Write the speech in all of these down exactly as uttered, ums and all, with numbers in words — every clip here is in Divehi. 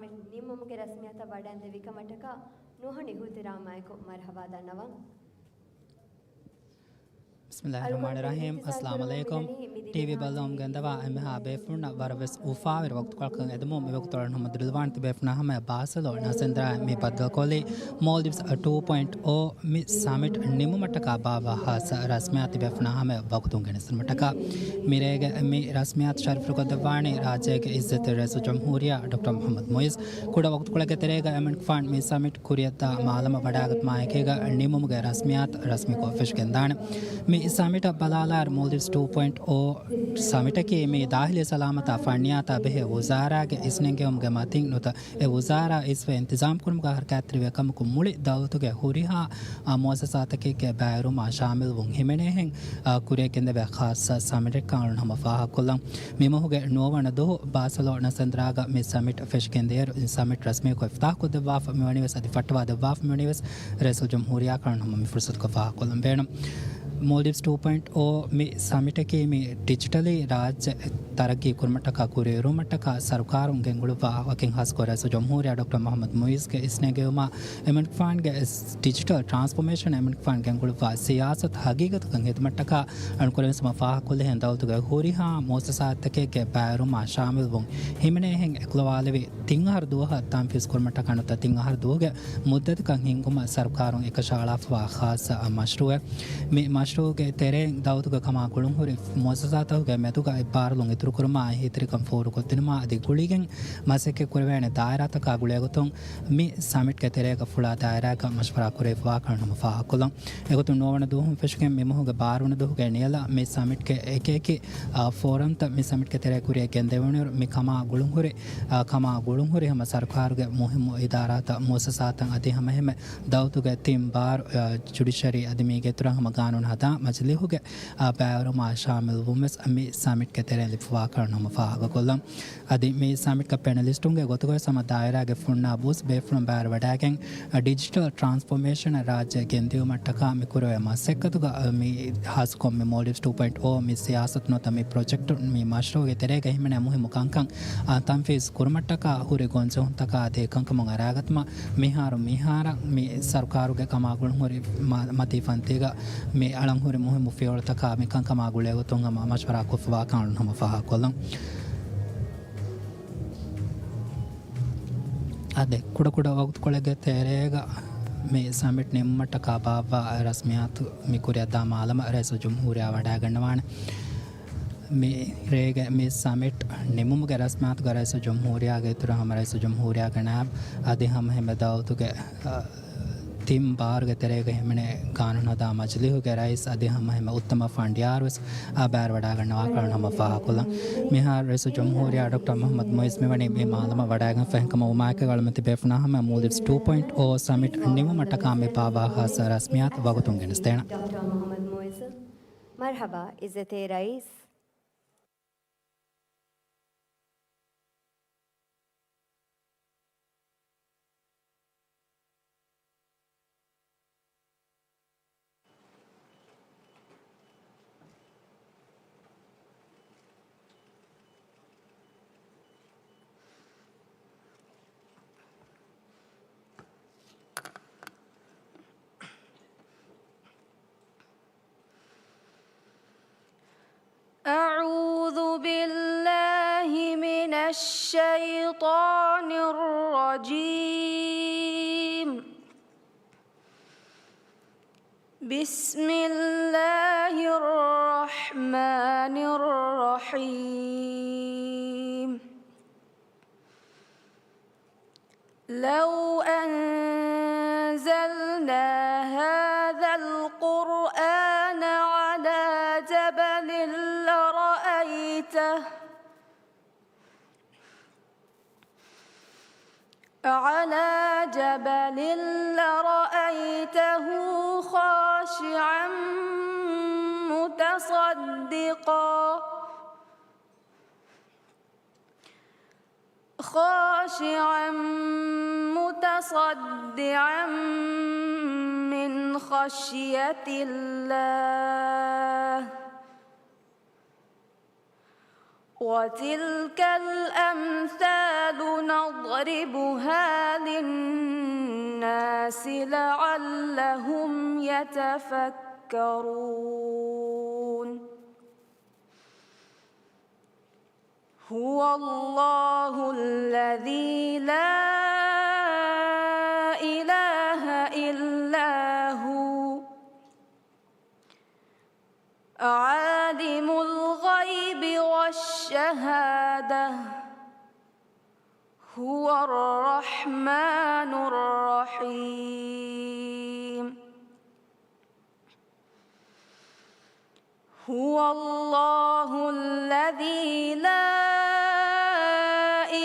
ނިންމުމުގެ ރަސްމިއްޔާތަށް ވަޑައިންދެވި ކަމަށްޓަކާ ނޫހަން އިހުތިރާމާއެކު މަރުޙަބާ ދަންނަވަން. ބިސްމިއްލާހިއްރަޙްމާނިއްރަޙީމް. އައްސަލާމު ޢަލައިކުމް. ޓީވީ ބައްލަވަމުން ގެންދަވާ އެންމެހާ ބޭފުޅުންނަށް ވަރަށް ވެސް އުފާވެރި ވަގުތުކޮޅަކަށް އެދުމުން މިވަގުތު އަޅުގަނޑު ހަމަ ދުރުލަވާނެތީ ބޭފުޅުންނާ ހަމަޔަށް ބާސެލޯނާ ސެންދްރާއިން މި ބައްދަލުކޮށްލީ މޯލްޑިވްސް ޓޫ ޕޮއިންޓް އޯ މި ސަމިޓް ނިމުމަށްޓަކާ ބާއްވާ ޚާއްޞަ ރަސްމިއްޔާތު ބޭފުޅުންނާ ހަމަޔަށް ވަގުތުން ގެނެސްދިނުމަށްޓަކާ މިރޭގެ މި ރަސްމިއްޔާތު ޝަރަފުކޮށްދެއްވާނީ ރާއްޖޭގެ އިއްޒަތްތެރި ރައީސުލްޖުމްހޫރިއްޔާ ޑޮކްޓަރ މުޙައްމަދު މުޢިއްޒު. ކުޑަ ވަގުތުކޮޅެއްގެ ތެރޭގަ އެމްއެންޑް ފަންޑް މި ސަމިޓް ކުރިއަށްދާ މާލަމަށް ވަޑައިގަތުމާ އެކީގަ ނިމުމުގެ ރަސްމިއްޔާތު ރަސްމީކޮށް ފެށިގެންދާނެ. މި ސަމިޓަށް ބަލާލާއިރު މޯލްޑިވްސް ޓޫ ޕޮއިންޓް އޯ ސަމިޓަކީ މި ދާޚިލީ ސަލާމަތާ ފަންނިޔާތާ ބެހޭ ވުޒާރާގެ އިސްނެންގެވުމުގެ މަތިން ނުތަ އެ ވުޒާރާ އިސްވެ އިންތިޒާމްކުރުމުގަ ހަރަކާތްތެރިވޭ ކަމަކު މުޅި ދައުލަތުގެ ހުރިހާ، އާ، މުއައްސަސާތަކެއްގެ ބައިވެރިވުމާ ޝާމިލްވުން ހިމެނޭހެން، އާ، ކުރިއަށް ގެންދެވޭ ޚާއްޞަ ސަމިޓެއްކަން އަޅުން ހަމަ ފާހަގަކޮށްލަން. މި މަހުގެ ނުވަވަނަ ދުވަހު ބާސެލޯނާ ސެންދްރާގަ މި ސަމިޓް ފެށިގެންދިޔައިރު، އިން ސަމިޓް ރަސްމީކޮށް އިފްތާޙްކޮށްދެއްވާފަ މިވަނީވެސް އަދި ފައްޓަވާދެއްވާފަ މިވަނީވެސް ރައީސުލްޖުމްހޫރިއްޔާ ކަން ހަމަ މި ފުރުސަތުގަ ފާހަގަކޮށްލަން ބޭނުން. މޯލްޑިވްސް ޓޫ ޕޮއިންޓް އޯ މި ސަމިޓަކީ މި ޑިޖިޓަލީ ރާއްޖެ ތަރައްގީ ކުރުމަށްޓަކާ ކުރިއެރުވުމަށްޓަކާ ސަރުކާރުން ގެންގުޅުއްވާ ވަކިން ހާއްސަކޮށް ރައީސުލްޖުމްހޫރިއްޔާ ޑޮކްޓަރ މުޙައްމަދު މުޢިއްޒުގެ އިސްނެންގެވުމާ އެމްއެންޑް ފަންޑްގެ ޑިޖިޓަލް ޓްރާންސްފޯމޭޝަން އެމްއެންޑް ފަންޑް ގެންގުޅުއްވާ ސިޔާސަތު ހަގީގަތަކަށް ހެދުމަށްޓަކާ އަންކުރެވެން ހަމަ ފާހަގަކޮށްލެހެން ދައުލަތުގެ ހުރިހާ މުއައްސަސާތަކެއްގެ ބައިވެރިވުމާ ޝާމިލްވުން ހިމެނޭހެން އެކުލަވާލެވި ތިން އަހަރު ދުވަހަށް ތަންފީޒް ކުރުމަށްޓަކާ ނުތަ ތިން އަހަރު ދުވަހުގެ މުއްދަތަކަށް ހިންގުމަށް ސަރުކާރުން އެކަށައަޅާފަވާ ޚާއްޞަ މަޝްރޫއެއް. މި މަޝްރޫއުގެ ތެރެއިން ދައުލަތުގެ ކަމާ ގުޅުންހުރި މުއައްސަސާތަކުގެ މެދުގަ އެއްބާރުލުން އިތުރުކުރުމާ އެހީތެރިކަން ފޯރުކޮށްދިނުމާ އަދި ގުޅިގެން މަސައްކަތް ކުރެވޭނެ ދާއިރާތަކާ ގުޅޭގޮތުން މި ސަމިޓްގެ ތެރޭގަ ފުޅާ ދާއިރާގަ މަޝްވަރާ ކުރެވިފަވާކަން ހަމަ ފާހަގަކޮށްލަން. އެގޮތުން ނުވަވަނަ ދުވަހުން ފެށިގެން މި މަހުގެ ބާރަ ވަނަ ދުވަހުގެ ނިޔަލަށް މި ސަމިޓްގެ އެކިއެކި، އާ، ފޯރަމްތައް މި ސަމިޓްގެ ތެރޭ ކުރިއަށް ގެންދެވުނުއިރު މި ކަމާ ގުޅުންހުރި، އާ، ކަމާ ގުޅުންހުރި ހަމަ ސަރުކާރުގެ މުހިއްމު އިދާރާތައް، މުއައްސަސާތައް އަދި ހަމައެހެމެ ދައުލަތުގެ ތިން ބާރު، އާ، ޖުޑިޝަރީ އަދި މީގެ އިތުރަށް ހަމަ ގާނޫނު ހަދާ މަޖިލީހުގެ، އާ، ބައިވެރިވުމާ ޝާމިލްވުންވެސް މި ސަމިޓްގެ ތެރެއިން ލިބިފަވާކަން ހަމަ ފާހަގަކޮށްލަން. އަދި މި ސަމިޓްގެ ޕެނަލިސްޓުންގެ ގޮތުގަވެސް ހަމަ ދާއިރާގެ ފުންނާ ބޫސް ބޭފުޅުން ބައިވެރިވަޑައިގެން، އަ، ޑިޖިޓަލް ޓްރާންސްފޯމޭޝަނަށް ރާއްޖެ ގެންދިއުމަށްޓަކާ މި ކުރެވޭ މަސައްކަތުގަ، އަ، މި ހާއްސަކޮށް މި މޯލްޑިވްސް ޓޫ ޕޮއިންޓް އޯ މި ސިޔާސަތު ނުވަތަ މި ޕްރޮޖެކްޓު މި މަޝްރޫއުގެ ތެރޭގަ ހިމެނޭ މުހިއްމު ކަންކަން، އަ، ތަންފީޒް ކުރުމަށްޓަކާ ހުރި ގޮންޖެހުންތަކާ އަދި އެކަންކަމުން އަރާގަތުމަށް މިހާރު މިހާރަށް މި ސަރުކާރުގެ ކަމާ ގުޅުންހުރި މަ-، މަތީ ފަންތީގަ މި އަޅަންހުރި މުހިއްމު ފިޔަވަޅުތަކާ މި ކަންކަމާ ގުޅޭގޮތުން ހަމަ މަޝްވަރާ ކޮށްފަވާކަން ހަމަ ފާހަގަކޮށްލަން. އަދި ކުޑަކުޑަ ވަގުތުކޮޅެއްގެ ތެރޭގަ މި ސަމިޓް ނިމުމަށްޓަކާ ބާއްވާ ރަސްމިއްޔާތު މި ކުރިއަށްދާ މާލަމަށް ރައީސުލްޖުމްހޫރިއްޔާ ވަޑައިގަންނަވާނެ. މި ރޭގެ މި ސަމިޓް ނިމުމުގެ ރަސްމިއްޔާތުގަ ރައީސުލްޖުމްހޫރިއްޔާގެ އިތުރަށް ހަމަ ރައީސުލްޖުމްހޫރިއްޔާގެ ނާއިބު އަދި ހަމައެހެމެ ދައުލަތުގެ، އަ، ތިން ބާރުގެ ތެރޭގަ ހިމެނޭ ގާނޫނު ހަދާ މަޖިލީހުގެ ރައީސް އަދި ހަމައެހެމެ އުއްތަމަ ފަނޑިޔާރުވެސް އާ ބައިވެރިވަޑައިގަންނަވާކަން ހަމަ ފާހަގަކޮށްލަން. މިހާރު ރައީސުލްޖުމްހޫރިއްޔާ ޑޮކްޓަރ މުޙައްމަދު މުޢިއްޒު މިވަނީ މި މާލަމަށް ވަޑައިގެންފަ އެހެންކަމަށް ވުމާއެކީގަ އަޅުމެން ތިބޭފުޅުންނާ ހަމަ މޯލްޑިވްސް ޓޫ ޕޮއިންޓް އޯ ސަމިޓް ނިމުމަށްޓަކާ މި ބާއްވާ ޚާއްޞަ ރަސްމިއްޔާތު ވަގުތުން ގެނެސްދޭނަން. ޑޮކްޓަރ މުޙައްމަދު މުޢިއްޒު. މަރްޙަބާ، އިއްޒަތްތެރި ރައީސް. أعوذ بالله من الشيطان الرجيم. بسم الله الرحمن الرحيم. لو أنزلنا هذا القرآن على جبل لرأيته، على جبل لرأيته خاشعا متصدقا خاشعا متصدعا من خشية الله. وتلك الأمثال نضربها للناس لعلهم يتفكرون. هو الله الذي لا إله إلا هو، عالم الغيب والشهادة، هو الرحمن الرحيم. هو الله الذي لا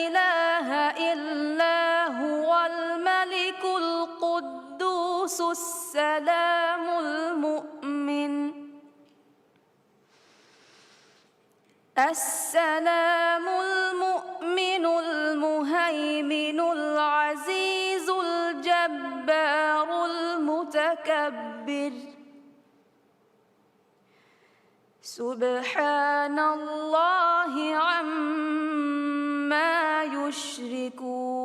إله إلا هو الملك القدوس السلام المؤمن، السلام المؤمن المهيمن العزيز الجبار المتكبر. سبحان الله عما يشركون.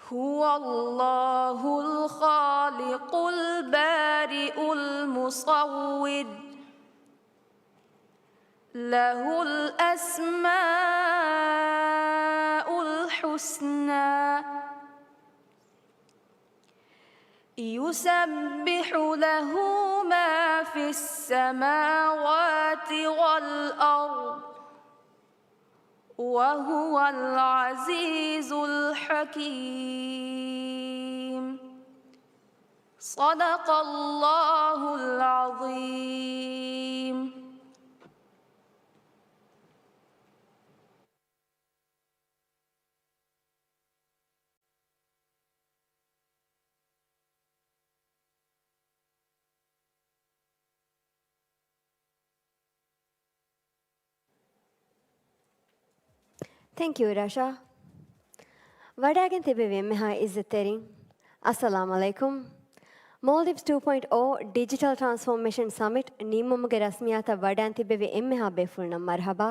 هو الله الخالق البارئ المصور، له الأسماء الحسنى، يسبح له ما في السماوات والأرض، وهو العزيز الحكيم. صدق الله العظيم. Thank you, ރަޝާ. ވަޑައިގެން ތިބެވި އެންމެހާ އިއްޒަތްތެރިން، އައްސަލާމް ޢަލައިކުމް. މޯލްޑިވްސް ޓޫ ޕޮއިންޓް އޯ ޑިޖިޓަލް ޓްރާންސްފޯމޭޝަން ސަމިޓް ނިންމުމުގެ ރަސްމިއްޔާތަށް ވަޑައިން ތިބެވި އެންމެހާ ބޭފުޅުންނަށް މަރުޙަބާ.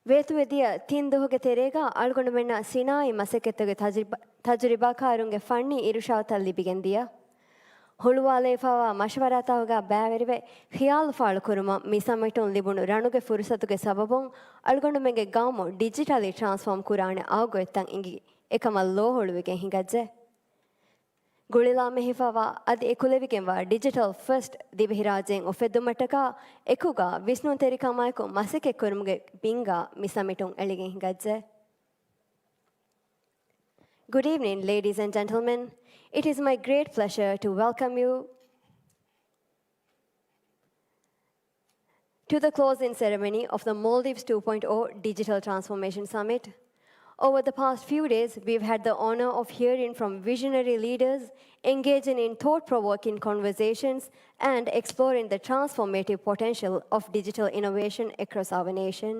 ވޭތުވެދިޔަ ތިން ދުވަހުގެ ތެރޭގަ އަޅުގަނޑުމެންނަށް ސިނާއީ މަސައްކަތްތަކުގެ ތަޖުރިބާ، ތަޖުރިބާކާރުންގެ ފަންނީ އިރުޝާދުތައް ލިބިގެންދިޔަ. ހުޅުވާލައިފައިވާ މަޝްވަރާތަކުގަ ބައިވެރިވެ، ޚިޔާލު ފާޅުކުރުމަށް މި ސަމިޓުން ލިބުނު ރަނުގެ ފުރުސަތުގެ ސަބަބުން އަޅުގަނޑުމެންގެ ގައުމު ޑިޖިޓަލީ ޓްރާންސްފޯމް ކުރާނެ އަގު ގޮތްތައް އިނގި އެކަމަށް ލޯ ހުޅުވިގެން ހިނގައްޖެ. ގުޅިލާމެހިފައިވާ އަދި އެކުލެވިގެންވާ ޑިޖިޓަލް ފަސްޓް ދިވެހިރާއްޖެއިން އުފެއްދުމަށްޓަކާ އެކުގަ ވިސްނުންތެރިކަމާއެކު މަސައްކަތްކުރުމުގެ ބިންގާ މި ސަމިޓުން އެޅިގެން ހިނގައްޖެ. Good evening, ladies and gentlemen. It is my great pleasure to welcome you to the closing ceremony of the Maldives two point oh Digital Transformation Summit. Over the past few days, we've had the honor of hearing from visionary leaders, engaging in thought-provoking conversations, and exploring the transformative potential of digital innovation across our nation.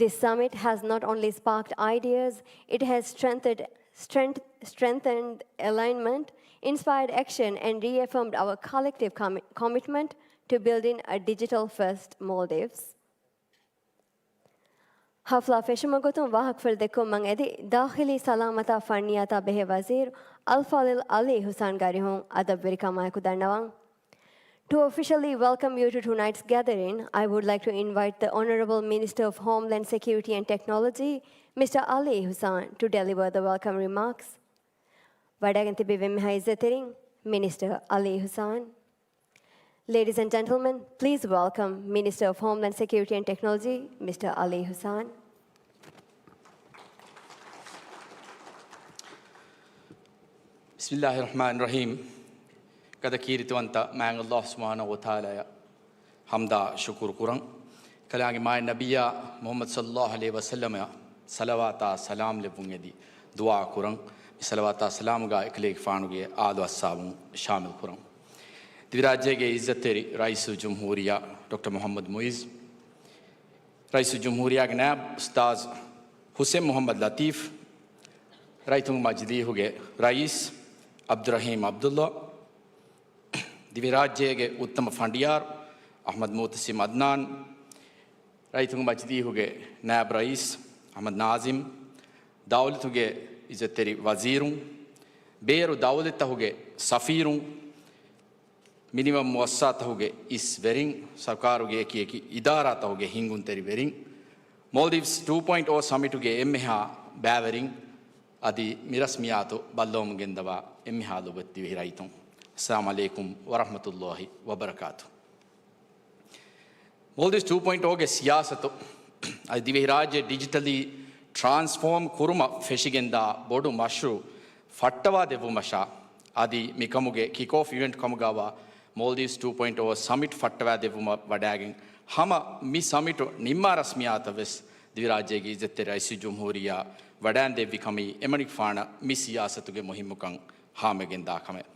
This summit has not only sparked ideas, it has strengthened, strength, strengthened alignment, inspired action, and reaffirmed our collective commi-, commitment to building a digital-first Maldives. ހަފްލާ ފެށުމަށް ގޮތުން ވާހަކަފުޅު ދެއްކުމަށް އެދި، ދާޚިލީ ސަލާމަތާ ފަންނިޔާތާ ބެހޭ ވަޒީރު އަލްފާޟިލް ޢަލީ އިޙުސާން ގާރިހުން އަދަބުވެރިކަމާއެކު ދަންނަވަން. To officially welcome you to tonight's gathering, I would like to invite the Honorable Minister of Homeland Security and Technology, Mister Ali Ihsan, to deliver the welcome remarks. ވަޑައިގެން ތިބި އެންމެހާ އިއްޒަތްތެރިން، މިނިސްޓަރ އަލީ އިޙުސާން. Ladies and gentlemen, please welcome Minister of Homeland Security and Technology, Mister Ali Ihsan. بسم الله الرحمن الرحيم. ގަދަ ކީރިތިވަންތަ މާތް ﷲ ސުބްޙާނަހޫ ވަތަޢާލާއަށް ޙަމްދާ ޝުކުރު ކުރަން. ކަލާނގެ މާތް ނަބިއްޔާ މުޙައްމަދު ޞައްލަﷲ ޢަލައިހި ވަސައްލަމަށް ޞަލަވާތާ ސަލާމް ލެއްވުން އެދި ދުޢާ ކުރަން. މި ޞަލަވާތާ ސަލާމުގަ އެކަލޭގެފާނުގެ އާލު އަޞްޙާބުން ޝާމިލް ކުރަން. ދިވެހިރާއްޖޭގެ އިއްޒަތްތެރި ރައީސުލްޖުމްހޫރިއްޔާ ޑޮކްޓަރ މުޙައްމަދު މުޢިއްޒު، ރައީސުލްޖުމްހޫރިއްޔާގެ ނާއިބު އުސްތާޛު ޙުސެން މުޙައްމަދު ލަޠީފް، ރައްޔިތުންގެ މަޖިލީހުގެ ރައީސް ޢަބްދުއްރަޙީމް ޢަބްދުއްލާ، ދިވެހިރާއްޖޭގެ އުއްތަމަ ފަނޑިޔާރު އަޙްމަދު މުޢުތަސިމް ޢަދްނާން، ރައްޔިތުންގެ މަޖިލީހުގެ ނާއިބު ރައީސް އަޙްމަދު ނާޒިމް، ދައުލަތުގެ އިއްޒަތްތެރި ވަޒީރުން، ބޭރު ދައުލަތްތަކުގެ ސަފީރުން، މިނިވަން މުއައްސަސާތަކުގެ އިސް ވެރިން، ސަރުކާރުގެ އެކި އެކި އިދާރާތަކުގެ ހިންގުންތެރި ވެރިން، މޯލްޑިވްސް ޓޫ ޕޮއިންޓް އޯ ސަމިޓުގެ އެންމެހާ ބައިވެރިން، އަދި މި ރަސްމިއްޔާތު ބައްލަވަމުން ގެންދަވާ އެންމެހާ ލޮބުވެތި ދިވެހި ރައްޔިތުން، އައްސަލާމު ޢަލައިކުމް ވަރަޙްމަތުﷲި ވަބަރަކާތު. މޯލްޑިވްސް ޓޫ ޕޮއިންޓް އޯގެ ސިޔާސަތު އަދި ދިވެހިރާއްޖެ ޑިޖިޓަލީ ޓްރާންސްފޯމް ކުރުމަށް ފެށިގެންދާ ބޮޑު މަޝްރޫޢު ފައްޓަވާދެއްވުމަށާ، އަދި މިކަމުގެ ކިކް އޮފް އިވެންޓް ކަމުގައިވާ މޯލްޑިވްސް ޓޫ ޕޮއިންޓް އޯ ސަމިޓް ފައްޓަވާދެއްވުމަށް ވަޑައިގެން، ހަމަ މި ސަމިޓު ނިންމާ ރަސްމިއްޔާތަށް ވެސް ދިވެހިރާއްޖޭގެ އިއްޒަތްތެރި ރައީސުލްޖުމްހޫރިއްޔާ ވަޑައިން ދެއްވި ކަމީ އެމަނިކުފާނަށް މި ސިޔާސަތުގެ މުހިއްމުކަން ހާމަވެގެންދާ ކަމެއް.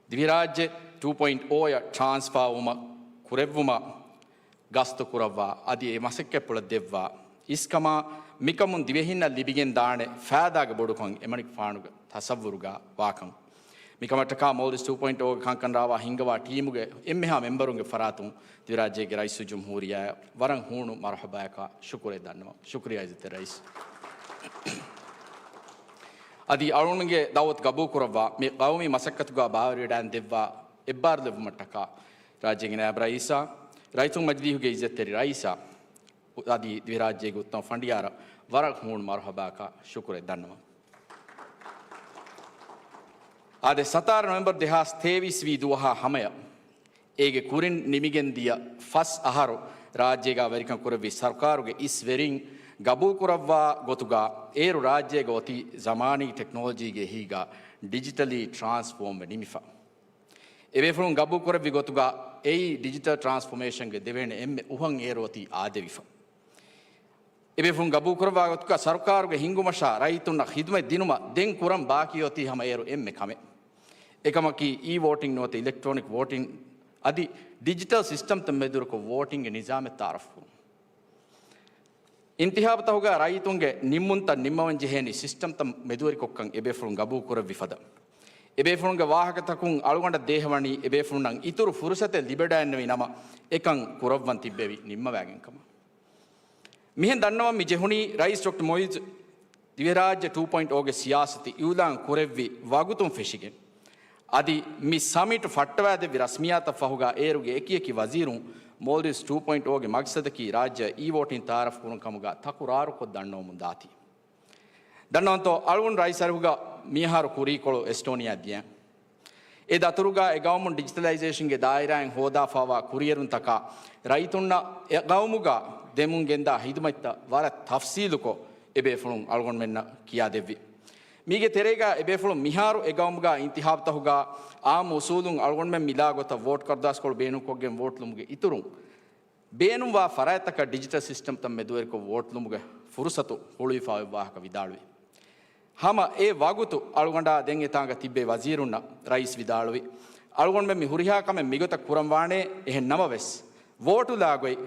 ދިވެހިރާއްޖެ ޓޫ ޕޮއިންޓް އޯ އަށް ޓްރާންސްފާ ވުމަށް ކުރެއްވުމަށް ގަސްތު ކުރައްވާ އަދި އެ މަސައްކަތްޕުޅަށް ދެއްވާ އިސްކަމާ މިކަމުން ދިވެހިންނަށް ލިބިގެން ދާނެ ފައިދާގެ ބޮޑުކަން އެމަނިކުފާނުގެ ތަސައްވުރުގަ ވާކަން. މިކަމަށްޓަކާ މޯލްޑިވްސް ޓޫ ޕޮއިންޓް އޯގެ ކަންކަން ރާވާ ހިންގަވާ ޓީމުގެ އެންމެހާ މެމްބަރުންގެ ފަރާތުން ދިވެހިރާއްޖޭގެ ރައީސުލްޖުމްހޫރިއްޔާއަށް ވަރަށް ހޫނު މަރުޙަބާއަކާ ޝުކުރެއް ދަންނަވަން. ޝުކުރިއްޔާ އިއްޒަތްތެރި ރައީސް. އަދި އަޅުގަނޑުގެ ދަޢުވަތު ގަބޫލުކުރައްވާ މި ގައުމީ މަސައްކަތުގަ ބައިވެރިވެޑައިން ދެއްވާ އެއްބާރުލެއްވުމަށްޓަކާ ރާއްޖޭގެ ނާއިބު ރައީސާ، ރައްޔިތުންގެ މަޖިލީހުގެ އިއްޒަތްތެރި ރައީސާ، އަދި ދިވެހިރާއްޖޭގެ އުއްތަމަ ފަނޑިޔާރަށް ވަރަށް ހޫނު މަރުޙަބާއަކާ ޝުކުރެއް ދަންނަވަން. އާދެ، ސަތާރަ ނޮވެމްބަރު ދެހާސް ތޭވީސް ވީ ދުވަހާ ހަމަޔަށް އޭގެ ކުރިން ނިމިގެން ދިޔަ ފަސް އަހަރު ރާއްޖޭގަ ވެރިކަން ކުރެއްވި ސަރުކާރުގެ އިސް ވެރިން ގަބޫލުކުރައްވާ ގޮތުގަ އޭރު ރާއްޖޭގަ އޮތީ ޒަމާނީ ޓެކްނޮލޮޖީގެ އެހީގަ ޑިޖިޓަލީ ޓްރާންސްފޯމްވެ ނިމިފަ. އެބޭފުޅުން ގަބޫލުކުރެއްވި ގޮތުގަ އެއީ ޑިޖިޓަލް ޓްރާންސްފޯމޭޝަންގެ ދެވޭނެ އެންމެ އުހަން އޭރު އޮތީ އާދެވިފަ. އެބޭފުޅުން ގަބޫލުކުރައްވާ ގޮތުގަ ސަރުކާރުގެ ހިންގުމަށާ ރައްޔިތުންނަށް ޚިދުމަތް ދިނުމަށް ދެން ކުރަން ބާކީ އޮތީ ހަމަ އޭރު އެންމެ ކަމެއް. އެކަމަކީ އީ ވޯޓިން ނުވަތަ އިލެކްޓްރޯނިކް ވޯޓިން އަދި ޑިޖިޓަލް ސިސްޓަމްތައް މެދުވެރިކޮށް ވޯޓިންގެ ނިޒާމެއް ތައާރަފް ކުރުން. އިންތިހާބުތަކުގަ ރައްޔިތުންގެ ނިންމުންތައް ނިންމަވަން ޖެހޭނީ ސިސްޓަމްތައް މެދުވެރިކޮށްކަން އެބޭފުޅުން ގަބޫލު ކުރެއްވި ފަދަ. އެބޭފުޅުންގެ ވާހަކަތަކުން އަޅުގަނޑަށް ދޭހަވަނީ އެބޭފުޅުންނަށް އިތުރު ފުރުސަތެއް ލިބެޑައިންނެވި ނަމަ އެކަން ކުރައްވަން ތިއްބެވި ނިންމަވައިގެން ކަމަށް. މިހެން ދަންނަވަން މި ޖެހުނީ ރައީސް ޑޮކްޓަރ މުޢިއްޒު ދިވެހިރާއްޖެ ޓޫ ޕޮއިންޓް އޯގެ ސިޔާސަތު އިއުލާން ކުރެއްވި ވަގުތުން ފެށިގެން. އަދި މި ސަމިޓް ފައްޓަވައިދެއްވި ރަސްމިއްޔާތަށް ފަހުގަ އޭރުގެ އެކި އެކި ވަޒީރުން މޯލްޑިވްސް ޓޫ ޕޮއިންޓް އޯގެ މަގްސަދަކީ ރާއްޖެ އީ ވޯޓިން ތައާރަފް ކުރުން ކަމުގަ ތަކުރާރުކޮށް ދަންނަވަމުން ދާތީ. ދަންނަވަންތޯ، އަޅުގަނޑު ރައީސް އަރިހުގަ މިއަހަރު ކުރީކޮޅު އެސްޓޯނިއާ ދިޔަ. އެ ދަތުރުގަ އެ ގައުމުން ޑިޖިޓަލައިޒޭޝަންގެ ދާއިރާއިން ހޯދާފައިވާ ކުރިއެރުންތަކާ ރައްޔިތުންނަށް އެ ގައުމުގަ ދެމުން ގެންދާ ހިދުމަތްތައް ވަރަށް ތަފްސީލުކޮށް އެބޭފުޅުން އަޅުގަނޑުމެންނަށް ކިޔާދެއްވި. މީގެ ތެރޭގަ އެބޭފުޅުން މިހާރު އެ ގައުމުގަ އިންތިހާބުތަކުގަ އާއްމު އުސޫލުން އަޅުގަނޑުމެން މިލާ ގޮތަށް ވޯޓް ކަރުދާސްކޮޅު ބޭނުންކޮށްގެން ވޯޓް ލުމުގެ އިތުރުން، ބޭނުންވާ ފަރާތްތަކަށް ޑިޖިޓަލް ސިސްޓަމްތައް މެދުވެރިކޮށް ވޯޓް ލުމުގެ ފުރުސަތު ހުޅުވިފައި އޮތް ވާހަކަ ވިދާޅުވި. ހަމަ އެ ވަގުތު އަޅުގަނޑާ ދެން އެތާނގަ ތިއްބެވި ވަޒީރުންނަށް ރައީސް ވިދާޅުވި، އަޅުގަނޑުމެން މި ހުރިހާ ކަމެއް މިގޮތަށް ކުރަން ވާނެ، އެހެން ނަމަވެސް، ވޯޓުލާ ގޮތް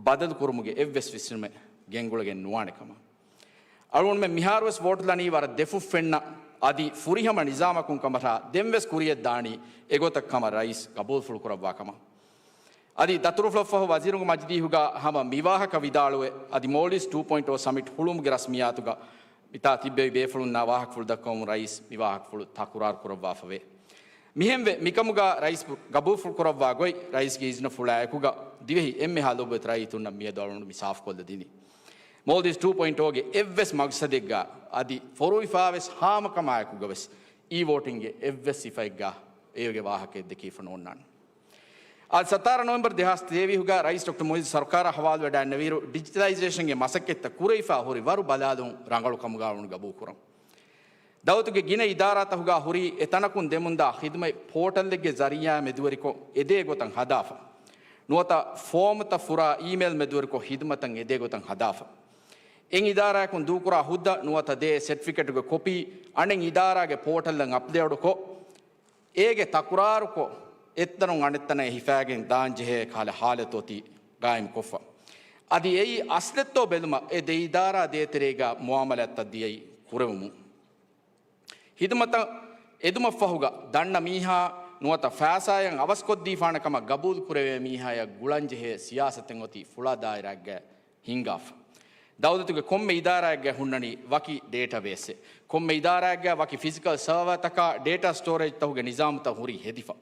ބަދަލު ކުރުމުގެ އެއްވެސް ފިސްނަމެއް ގެންގުޅެގެން ނުވާނެ ކަމަށް. އަޅުގަނޑުމެން މިހާރުވެސް ވޯޓު ލަނީ ވަރަށް ދެފުށް ފެންނަ އަދި ފުރިހަމަ ނިޒާމަކުން ކަމަށާ ދެންވެސް ކުރިޔަށް ދާނީ އެގޮތަށް ކަމަށް ރައީސް ގަބޫލުފުޅު ކުރައްވާ ކަމަށް. އަދި ދަތުރުފުޅަށްފަހު ވަޒީރުންގެ މަޖިލީހުގަ ހަމަ މިވާހަކަ ވިދާޅުވެ، އަދި މޯލްޑިވްސް ޓޫ ޕޮއިންޓް އޯ ސަމިޓް ހުޅުވުމުގެ ރަސްމިއްޔާތުގަ މިތާ ތިއްބެވި ބޭފުޅުންނާ ވާހަކަފުޅު ދައްކަވަމުން ރައީސް މިވާހަކަފުޅު ތަކުރާރު ކުރައްވާފަވޭ. މިހެންވެ، މިކަމުގަ ރައީސް ގަބޫލުފުޅު ކުރައްވާ ގޮތް ރައީސްގެ އިޒްނަފުޅާއެކުގަ ދިވެހި އެންމެހާ ލޮބުވެތި ރައްޔިތުންނަށް މިއަދު އަޅުގަނޑު މި ސާފުކޮށްލަދިނީ. މޯލްޑިވްސް ޓޫ ޕޮއިންޓް އޯގެ އެއްވެސް މަގްސަދެއްގަ އަދި ފޮރުވިފާވެސް ހާމަކަމާއެކުގަވެސް އީ ވޯޓިންގެ އެއްވެސް ސިފައެއްގަ އޭގެ ވާހަކައެއް ދެކިފަ ނޯންނާނެ. އާދެ، ސަތާރަ ނޮވެމްބަރު ދެހާސް ތޭވީހުގަ ރައީސް ޑޮކްޓަރ މުޢިއްޒު ސަރުކާރާ ހަވާލުވެޑައިންނެވިއިރު، ޑިޖިޓަލައިޒޭޝަންގެ މަސައްކަތްތައް ކުރެވިފަ ހުރި ވަރު ބަލާލުން ރަނގަޅު ކަމުގަ އަޅުގަނޑު ގަބޫލުކުރަން. ދައުލަތުގެ ގިނަ އިދާރާތަކުގަ ހުރި އެތަނަކުން ދެމުންދާ ޚިދުމަތް ޕޯޓަލްއެއްގެ ޒަރީއާ މެދުވެރިކޮށް އެދޭ ގޮތަށް ހަދާފަ. ނުވަތަ ފޯމުތައް ފުރާ އީމެއިލް މެދުވެރިކޮށް ޚިދުމަތަށް އެދޭ ގޮތަށް ހަދާފަ. އެއް އިދާރާއަކުން ދޫކުރާ ހުއްދަ ނުވަތަ ދޭ ސެޓްފިކެޓުގެ ކޮޕީ އަނެއް އިދާރާގެ ޕޯޓަލްއަށް އަޕްލޯޑުކޮށް، އޭގެ ތަކުރާރުކޮށް، އެއްތަނުން އަނެއްތަނަށް ހިފައިގެން ދާން ޖެހޭ ކަހަލަ ހާލަތު އޮތީ ގާއިމްކޮށްފަ. އަދި އެއީ އަސްލެއްތޯ ބެލުމަށް އެ ދެ އިދާރާ ދޭތެރޭގަ މުއާމަލާތްތައް ދިޔައީ ކުރެވުމުން. ޚިދުމަތަށް އެދުމަށްފަހުގަ ދަންނަ މީހާ ނުވަތަ ފައިސާއަށް އަވަސްކޮށްދީފާނެ ކަމަށް ގަބޫލު ކުރެވޭ މީހާޔަށް ގުޅަންޖެހޭ ސިޔާސަތެއް އޮތީ ފުޅާ ދާއިރާއެއްގައި ހިންގާފަ. ދައުލަތުގެ ކޮންމެ އިދާރާއެއްގައި ހުންނަނީ ވަކި ޑޭޓާބޭސްއެއް. ކޮންމެ އިދާރާއެއްގައި ވަކި ފިޒިކަލް ސަރވަރތަކާ ޑޭޓާ ސްޓޯރޭޖްތަކުގެ ނިޒާމުތައް ހުރީ ހެދިފަ.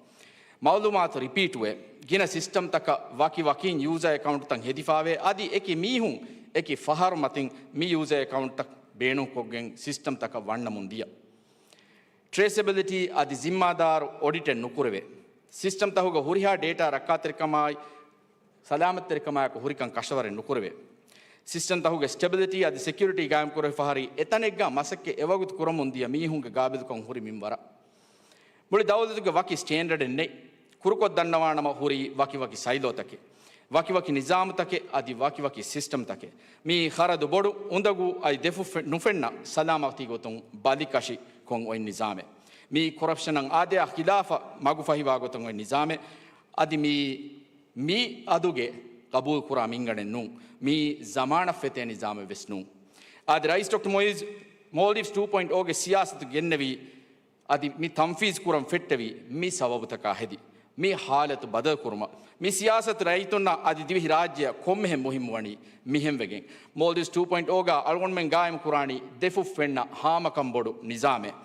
މައުލޫމާތު ރިޕީޓުވެ، ގިނަ ސިސްޓަމްތަކަށް ވަކި ވަކިން ޔޫޒަރ އެކައުންޓްތައް ހެދިފާވޭ، އަދި އެކި މީހުން އެކި ފަހަރު މަތިން މި ޔޫޒަރ އެކައުންޓްތައް ބޭނުންކޮށްގެން ސިސްޓަމްތަކަށް ވަންނަމުން ދިޔަ. ޓްރޭސެބިލިޓީ އަދި ޒިންމާދާރު އޮޑިޓެއް ނުކުރެވޭ. ސިސްޓަމްތަކުގެ ހުރިހާ ޑޭޓާ ރައްކާތެރިކަމާއި ސަލާމަތްތެރިކަމާއެކު ހުރިކަން ކަށަވަރެއް ނުކުރެވޭ. ސިސްޓަމްތަކުގެ ސްޓެބިލިޓީ އަދި ސެކިއުރިޓީ ގާއިމްކުރެވިފަހަރީ އެތަނެއްގަ މަސައްކަތް އެވަގުތު ކުރަމުން ދިޔަ މީހުންގެ ގާބިލުކަން ހުރި މިންވަރަށް. މުޅި ދައުލަތުގެ ވަކި ސްޓޭންޑަޑެއް ނެތް. ކުރުކޮށް ދަންނަވާނަމަ ހުރީ ވަކިވަކި ސައިލޯތަކެއް، ވަކިވަކި ނިޒާމުތަކެއް އަދި ވަކިވަކި ސިސްޓަމްތަކެއް. މީ ޚަރަދު ބޮޑު، އުނދަގޫ އަދި ދެފުށް ފެ-، ނުފެންނަ ސަލާމަތީ ގޮތުން ބަލިކަށި ކޮށް އޮތް ނިޒާމެއް. މީ ކޮރަޕްޝަނަށް އާދަޔާ ޚިލާފަށް މަގުފަހިވާ ގޮތުން އޮތް ނިޒާމެއް. އަދި މީ މިއަދުގެ ގަބޫލުކުރާ މިންގަނޑެއް ނޫން. މީ ޒަމާނަށް ފެތޭ ނިޒާމެއް ވެސް ނޫން. އާދެ، ރައީސް ޑޮކްޓަރ މޮއިޒް މޯލްޑިވްސް ޓޫ ޕޮއިންޓް އޯގެ ސިޔާސަތު ގެންނެވީ، އަދި މި ތަންފީޒް ކުރަން ފެއްޓެވީ މި ސަބަބުތަކާ ހެދި. މި ހާލަތު ބަދަލުކުރުމަށް މި ސިޔާސަތު ރައްޔިތުންނަށް އަދި ދިވެހި ރާއްޖެއަށް ކޮންމެހެން މުހިއްމުވަނީ މިހެންވެގެން. މޯލްޑިވްސް ޓޫ ޕޮއިންޓް އޯގަ އަޅުގަނޑުމެން ގާއިމް ކުރާނީ ދެފުށް ފެންނަ ހާމަކަން ބޮޑު ނިޒާމެއް.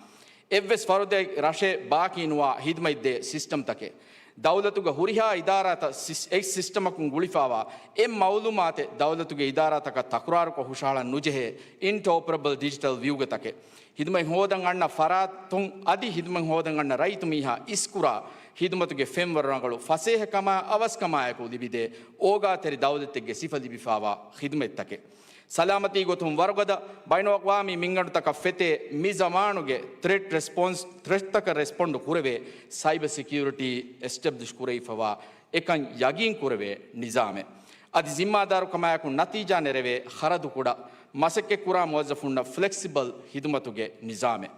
އެއްވެސް ފަރުދެއް ރަށެއް ބާކީ ނުވާ ހިދުމަތްދޭ ސިސްޓަމްތަކެއް. ދައުލަތުގެ ހުރިހާ އިދާރާތައް ސިސް-، އެއް ސިސްޓަމަކުން ގުޅިފާވާ އެއް މައުލޫމާތެއް ދައުލަތުގެ އިދާރާތަކަށް ތަކުރާރުކޮށް ހުށަހަޅަން ނުޖެހޭ އިންޓަރއޮޕަރަބަލް ޑިޖިޓަލް ވިއުގަތަކެއް. ހިދުމަތް ހޯދަން އަންނަ ފަރާތުން އަދި ހިދުމަތް ހޯދަން އަންނަ ރައްޔިތު މީހާ އިސްކުރާ ހިދުމަތުގެ ފެންވަރު ރަނގަޅު ފަސޭހަކަމާ އަވަސްކަމާއެކު ލިބިދޭ އޯގާތެރި ދައުލަތެއްގެ ސިފަ ލިބިފާވާ ހިދުމަތްތަކެއް. ސަލާމަތީ ގޮތުން ވަރުގަދަ ބައިނަލްއަޤްވާމީ މިންގަނޑުތަކަށް ފެތޭ މި ޒަމާނުގެ ތްރެޓް ރެސްޕޮންސް، ތްރެޓްތަކަށް ރެސްޕޮންޑު ކުރެވޭ ސައިބަ ސެކިއުރިޓީ އެސްޓެބްލިޝް ކުރެވިފަވާ އެކަން ޔަގީން ކުރެވޭ ނިޒާމެއް. އަދި ޒިންމާދާރުކަމާއެކު ނަތީޖާ ނެރެވޭ ޚަރަދު ކުޑަ މަސައްކަތްކުރާ މުވައްޒަފުންނަށް ފްލެކްސިބަލް ހިދުމަތުގެ ނިޒާމެއް.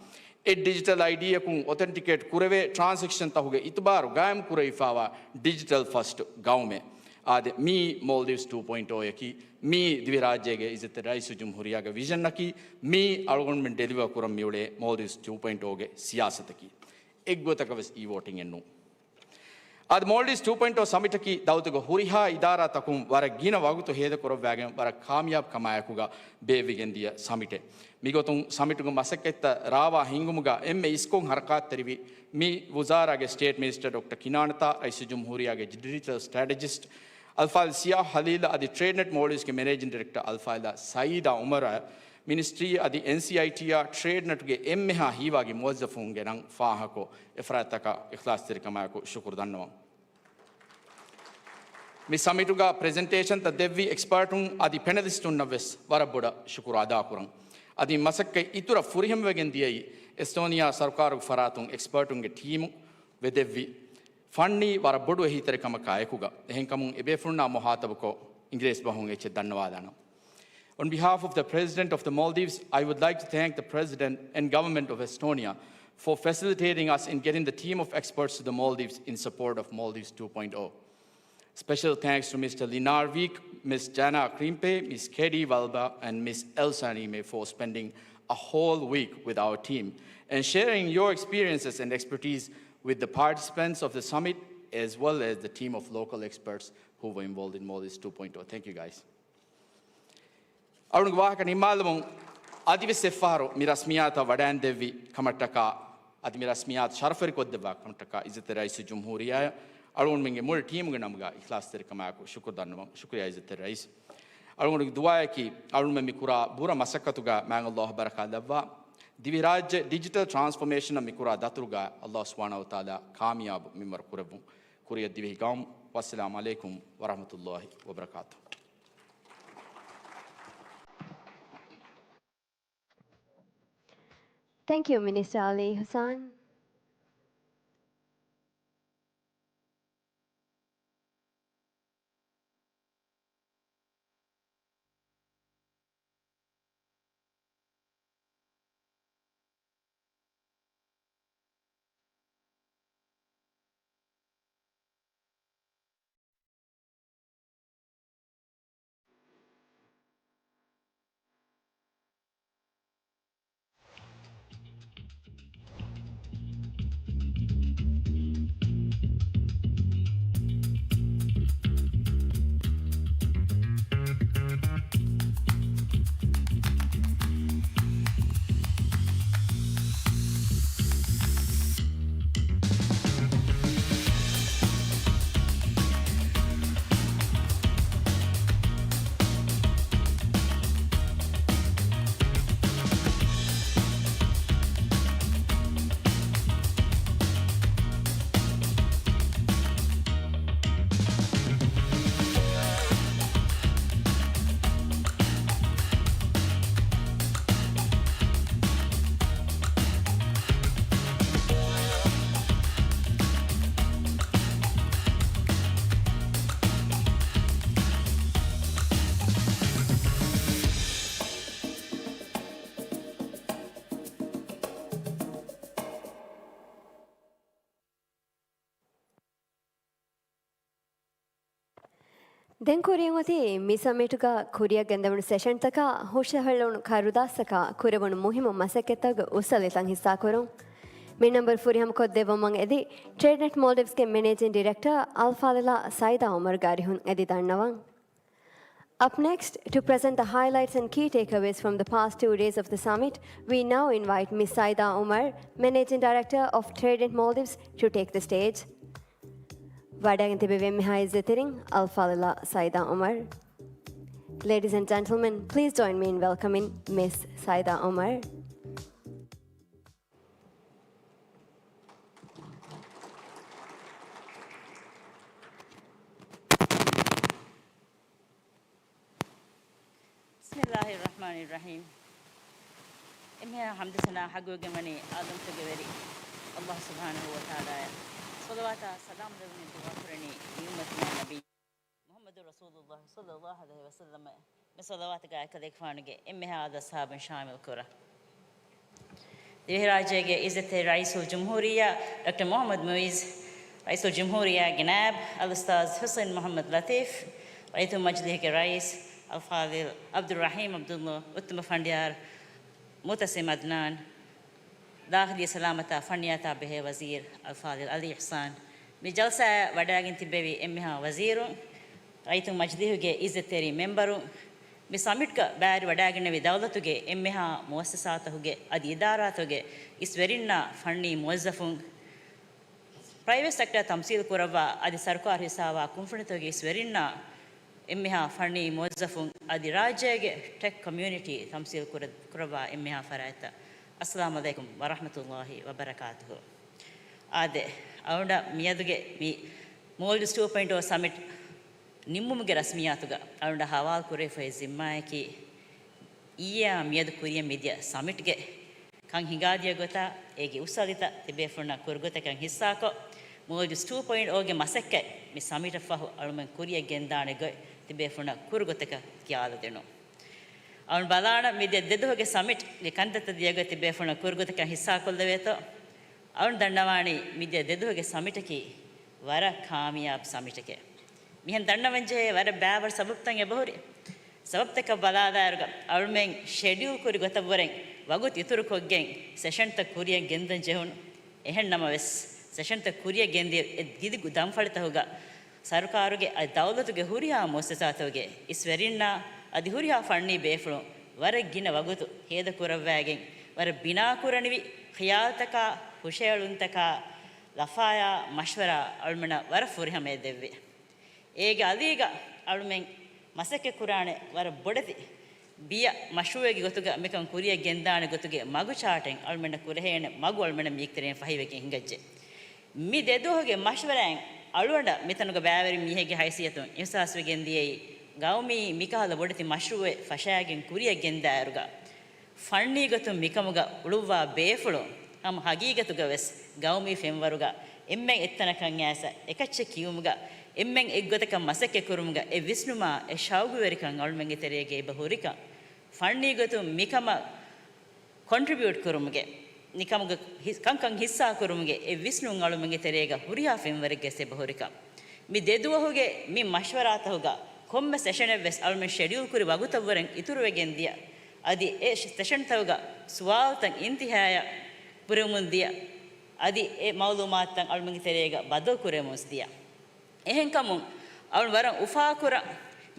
އެއް ޑިޖިޓަލް އައިޑީއަކުން އޮތެންޓިކޭޓް ކުރެވޭ ޓްރާންސެކްޝަންތަކުގެ އިތުބާރު ގާއިމް ކުރެވިފާވާ ޑިޖިޓަލް ފަސްޓް ގައުމެއް. އާދެ، މީ މޯލްޑިވްސް ޓޫ ޕޮއިންޓް އޯއަކީ، މީ ދިވެހިރާއްޖޭގެ އިއްޒަތްތެރި ރައީސުލްޖުމްހޫރިއްޔާގެ ވިޝަންއަކީ، މީ އަޅުގަނޑުމެން ޑެލިވަރ ކުރަން މިއުޅޭ މޯލްޑިވްސް ޓޫ ޕޮއިންޓް އޯގެ ސިޔާސަތަކީ. އެއްގޮތަކަށް ވެސް އީ ވޯޓިންއެއް ނޫން. އަދި މޯލްޑިވްސް ޓޫ ޕޮއިންޓް އޯ ސަމިޓަކީ ދައުލަތުގެ ހުރިހާ އިދާރާތަކުން ވަރަށް ގިނަ ވަގުތު ހޭދަކުރައްވާގެން ވަރަށް ކާމިޔާބު ކަމާއެކުގަ ބޭއްވިގެން ދިޔަ ސަމިޓެއް. މިގޮތުން ސަމިޓުގެ މަސައްކަތްތައް ރާވާ ހިންގުމުގަ އެންމެ އިސްކޮށް ހަރަކާތްތެރިވި މި ވުޒާރާގެ ސްޓޭޓް މިނިސްޓަރ ޑޮކްޓަރ ކިނާން އަތާ، ރައީސުލްޖުމްހޫރިއްޔާގެ ޑިޖިޓަލް ސްޓްރެޓެޖިސްޓް އަލްފާޟިލް ސިޔާ ހަލީލް އަދި ޓްރޭޑްނެޓް މޯލްޑިވްސްގެ މެނޭޖިން ޑިރެކްޓަރ އަލްފާޟިލާ ސައީދާ އުމަރާ، މިނިސްޓްރީ އަދި އެންސީއައިޓީއާ ޓްރޭޑްނެޓްގެ އެންމެހާ ހީވާގި މުވައްޒަފުންގެ ނަން ފާހަގަކޮށް، އެފަރާތްތަކަށް އިޚްލާޞްތެރިކަމާއެކު ޝުކުރު ދަންނަވަން. މި ސަމިޓުގަ ޕްރެޒެންޓޭޝަންތައް ދެއްވި އެކްސްޕާޓުން އަދި ޕެނަލިސްޓުންނަށް ވެސް ވަރަށް ބޮޑަށް ޝުކުރު އަދާކުރަން. އަދި މަސައްކަތް އިތުރަށް ފުރިހަމަވެގެން ދިޔައީ އެސްޓޯނިއާ ސަރުކާރުގެ ފަރާތުން އެކްސްޕާޓުންގެ ޓީމު ވެދެއްވި ފަންނީ ވަރަށް ބޮޑު އެހީތެރިކަމަކާ އެކުގަ. އެހެންކަމުން އެބޭފުޅުންނާ މުހާތަބުކޮށް، އިނގިރޭސި ބަހުން އެއްޗެއް ދަންނަވާލާނަން. On behalf of the President of the Maldives, I would like to thank the President and Government of Estonia for facilitating us in getting the team of experts to the Maldives in support of Maldives two point oh. Special thanks to Mister Linar Vik, Miss Jana Krimpe, Miss Kedi Valba, and Miss Elsa Nime for spending a whole week with our team and sharing your experiences and expertise with the participants of the summit, as well as the team of local experts who were involved in Maldives two point oh. Thank you, guys. އަޅުގަނޑުގެ ވާހަކަ ނިންމާލަމުން، އަދިވެސް އެއްފަހަރު މި ރަސްމިއްޔާތަށް ވަޑައިންދެއްވި ކަމަށްޓަކާ، އަދި މި ރަސްމިއްޔާތު ޝަރަފުވެރިކޮށްދެއްވާ ކަމަށްޓަކާ، އިއްޒަތްތެރި ރައީސުލްޖުމްހޫރިއްޔާއަށް އަޅުގަނޑުމެންގެ މުޅި ޓީމުގެ ނަމުގަ އިޚްލާޞްތެރިކަމާއެކު ޝުކުރު ދަންނަވަން. ޝުކުރިއްޔާ އިއްޒަތްތެރި ރައީސް. އަޅުގަނޑުގެ ދުޢާއަކީ، އަޅުގަނޑުމެން މި ކުރާ ބުރަ މަސައްކަތުގަ މާތް ﷲ ބަރަކާތްލައްވާ، ދިވެހިރާއްޖެ ޑިޖިޓަލް ޓްރާންސްފޯމޭޝަނަށް މި ކުރާ ދަތުރުގަ ﷲ ސުބްޙާނަހޫ ވަތަޢާލާ ކާމިޔާބު މިންވަރު ކުރެއްވުން. ކުރިއަށް ދިވެހި ގައުމު. ވައްސަލާމު ޢަލައިކުމް ވަރަޙްމަތުﷲ ވަބަރަކާތުހު. Thank you, Minister Ali Hassan. ދެން ކުރިޔަށް އޮތީ މި ސަމިޓުގަ ކުރިއަށް ގެންދެވުނު ސެޝަންތަކާ ހުށަހެޅުނު ކަރުދާސްތަކާ ކުރެވުނު މުހިއްމު މަސައްކަތްތަކުގެ އުސްއަލިތައް ހިއްސާކުރުން. މި ނަންބަރު ފުރިހަމަކޮށް ދެއްވަމުން އެދި، ޓްރޭޑްނެޓް މޯލްޑިވްސްގެ މެނޭޖިން ޑިރެކްޓަރ އަލްފާޟިލާ ސައިދާ އުމަރުގެ އަރިހުން އެދި ދަންނަވަން. Up next, to present the highlights and key takeaways from the past two days of the summit, we now invite Miss Saida Umar, Managing Director of Trade in Maldives, to take the stage. ވަޑައިގެން ތިބެވި އެންމެހާ އިއްޒަތްތެރިން އަލްފާޟިލާ ސައިދާ އުމަރު. Ladies and gentlemen, please join me in welcoming Miss Saida Umar. بسم الله الرحمن الرحيم. އެންމެހާ ޙަމްދު ސަނާ ޙައްޤުވެގެންވަނީ ޢާލަމްތަކުގެ ވެރި ﷲ ސުބްޙާނަހޫ ވަތަޢާލާއަށް. ޞަލަވާތާ ސަލާމް ދެވުނީ ދުޢާކުރަނީ އިއްޒަތްތެރި ނަބީ މުޙައްމަދު ރަސޫލުﷲ ޞައްލަﷲ ޢަލައިހި ވަސައްލަމަށް. މި ޞަލަވާތުގައި އެކަލޭގެފާނުގެ އެންމެހާ އާދަ އަޞްޙާބުން ޝާމިލް ކުރަން. ދިވެހިރާއްޖޭގެ އިއްޒަތްތެރި ރައީސުލްޖުމްހޫރިއްޔާ ޑޮކްޓަރ މުޙައްމަދު މުޢިއްޒު، ރައީސުލްޖުމްހޫރިއްޔާގެ ނާއިބު އަލްއުސްތާޛު ޙުސައިން މުޙައްމަދު ލަޠީފް، ރައްޔިތުންގެ މަޖިލީހުގެ ރައީސް އަލްފާޟިލް ޢަބްދުއްރަޙީމް ޢަބްދުﷲ، އުއްތުމަ ފަނޑިޔާރު މުޢުތަޞިމް ޢަދްނާން، ދާޚިލީ ސަލާމަތާ ފަންނިޔާތާ ބެހޭ ވަޒީރު އަލްފާޟިލް ޢަލީ އިޙްސާން، މި ޖަލްސާއަށް ވަޑައިގެން ތިއްބެވި އެންމެހާ ވަޒީރުން، ރައްޔިތުންގެ މަޖިލީހުގެ އިއްޒަތްތެރި މެމްބަރުން، މި ސަމިޓްގަ ބައިވެރިވެ ވަޑައިގެންނެވި ދައުލަތުގެ އެންމެހާ މުއައްސަސާތަކުގެ އަދި އިދާރާތަކުގެ އިސް ވެރިންނާ ފަންނީ މުވައްޒަފުން، ޕްރައިވެޓް ސެކްޓަރ ތަމްސީލު ކުރައްވާ އަދި ސަރުކާރު ހިއްސާވާ ކުންފުނިތަކުގެ އިސް ވެރިންނާ އެންމެހާ ފަންނީ މުވައްޒަފުން އަދި ރާއްޖޭގެ ޓެކް ކޮމިއުނިޓީ ތަމްސީލު ކުރަ-، ކުރައްވާ އެންމެހާ ފަރާތްތައް. އައްސަލާމު ޢަލައިކުމް ވަރަޙްމަތުﷲ ވަބަރަކާތުހު. އާދެ، އަޅުގަނޑަށް މިއަދުގެ މި މޯލްޑިވްސް ޓޫ ޕޮއިންޓް އޯ ސަމިޓް ނިންމުމުގެ ރަސްމިއްޔާތުގަ އަޅުގަނޑަށް ހަވާލު ކުރެވިފައި ޒިންމާއަކީ، އިއްޔާ މިއަދު ކުރިއަށް މިދިޔަ ސަމިޓްގެ ކަން ހިނގާދިޔަ ގޮތާ، އޭގެ އުސްއަލިތައް ތިބޭފުޅުންނަށް ކުރުގޮތަކަށް ހިއްސާކޮށް، މޯލްޑިވްސް ޓޫ ޕޮއިންޓް އޯގެ މަސައްކަތް މި ސަމިޓަށް ފަހު އަޅުމެން ކުރިއަށް ގެންދާނެ ގޮތް ތިބޭފުޅުންނަށް ކުރުގޮތަކަށް ކިޔާލަދިނުން. އަޅުން ބަލާނަން މިދިޔަ ދެދުވަހުގެ ސަމިޓްގެ ކަންތައްތައް ދިޔަ ގޮތް ތިބޭފުޅުންނަށް ކުރުގޮތަކަށް ހިއްސާކޮށްލެވޭތޯ. އަޅުން ދަންނަވާނީ މިދިޔަ ދެދުވަހުގެ ސަމިޓަކީ ވަރަށް ކާމިޔާބު ސަމިޓެކޭ. މިހެން ދަންނަވަންޖެހޭ ވަރަށް ބައިވަރު ސަބަބުތައް އެބަހުރި. ސަބަބުތަކަށް ބަލާލާއިރުގަ އަޅުމެން ޝެޑިއުލް ކުރި ގޮތަށްވުރެން ވަގުތު އިތުރުކޮށްގެން ސެޝަންތައް ކުރިއަށް ގެންދަން ޖެހުނު. އެހެން ނަމަވެސް، ސެޝަންތައް ކުރިއަށް ގެންދިޔަ އެ ދިގު ދަންފަޅިތަކުގަ ސަރުކާރުގެ އަދި ދައުލަތުގެ ހުރިހާ މުއައްސަސާތަކުގެ އިސްވެރިންނާ އަދި ހުރިހާ ފަންނީ ބޭފުޅުން ވަރަށް ގިނަ ވަގުތު ހޭދަކުރައްވައިގެން، ވަރަށް ބިނާކުރަނިވި ޚިޔާލުތަކާ، ހުށަހެޅުންތަކާ، ލަފާޔާ މަޝްވަރާ އަޅުމެންނަށް ވަރަށް ފުރިހަމަޔަށް ދެއްވި. އޭގެ އަލީގަ އަޅުމެން މަސައްކަތްކުރާނެ ވަރަށް ބޮޑެތި ބިޔަ މަޝްރޫއެއްގެ ގޮތުގަ މިކަން ކުރިއަށް ގެންދާނެ ގޮތުގެ މަގު ޗާޓެއް އަޅުމެންނަށް ކުރެހޭނެ މަގު އަޅުމެންނަށް މީގެތެރެއިން ފަހިވެގެން ހިނގައްޖެ. މި ދެދުވަހުގެ މަޝްވަރާއިން އަޅުގަނޑަށް މިތަނުގަ ބައިވެރި މީހެއްގެ ހައިސިއްޔަތުން އިހްސާސްވެގެން ދިޔައީ، ގައުމީ މިކަހަލަ ބޮޑެތި މަޝްރޫއެއް ފަށައިގެން ކުރިއަށް ގެންދާއިރުގަ، ފަންނީ ގޮތުން މިކަމުގަ އުޅުއްވާ ބޭފުޅުން ހަމަ ހަގީގަތުގަވެސް ގައުމީ ފެންވަރުގަ އެންމެން އެއްތަނަކަށް އައިސް އެކައްޗެއް ކިޔުމުގަ އެންމެން އެއްގޮތަކަށް މަސައްކަތްކުރުމުގަ އެ ޝައުގުވެރިކަން އަޅުމެންގެ ތެރޭގަ އެބަ ހުރިކަން، ފަންނީ ގޮތުން މިކަމަށް ކޮންޓްރިބިއުޓް ކުރުމުގެ، މިކަމުގެ ހި-، ކަންކަން ހިއްސާ ކުރުމުގެ އެ ވިސްނުން އަޅުމެންގެ ތެރޭގަ ހުރިހާ ފެންވަރެއްގެ އެބަ ހުރިކަން. މި ދެދުވަހުގެ މި މަޝްވަރާތަކުގަ ކޮންމެ ސެޝަނެއްވެސް އަޅުމެން ޝެޑިއުލް ކުރި ވަގުތަށްވުރެން އިތުރުވެގެން ދިޔަ، އަދި އެ ސެޝަންތަކުގަ ސުވާލުތައް އިންތިހާޔަށް ކުރެވެމުން ދިޔަ، އަދި އެ މައުލޫމާތުތައް އަޅުމެންގެ ތެރޭގަ ބަދަލު ކުރެވެމުން ދިޔަ. އެހެންކަމުން އަޅުން ވަރަށް އުފާކުރަން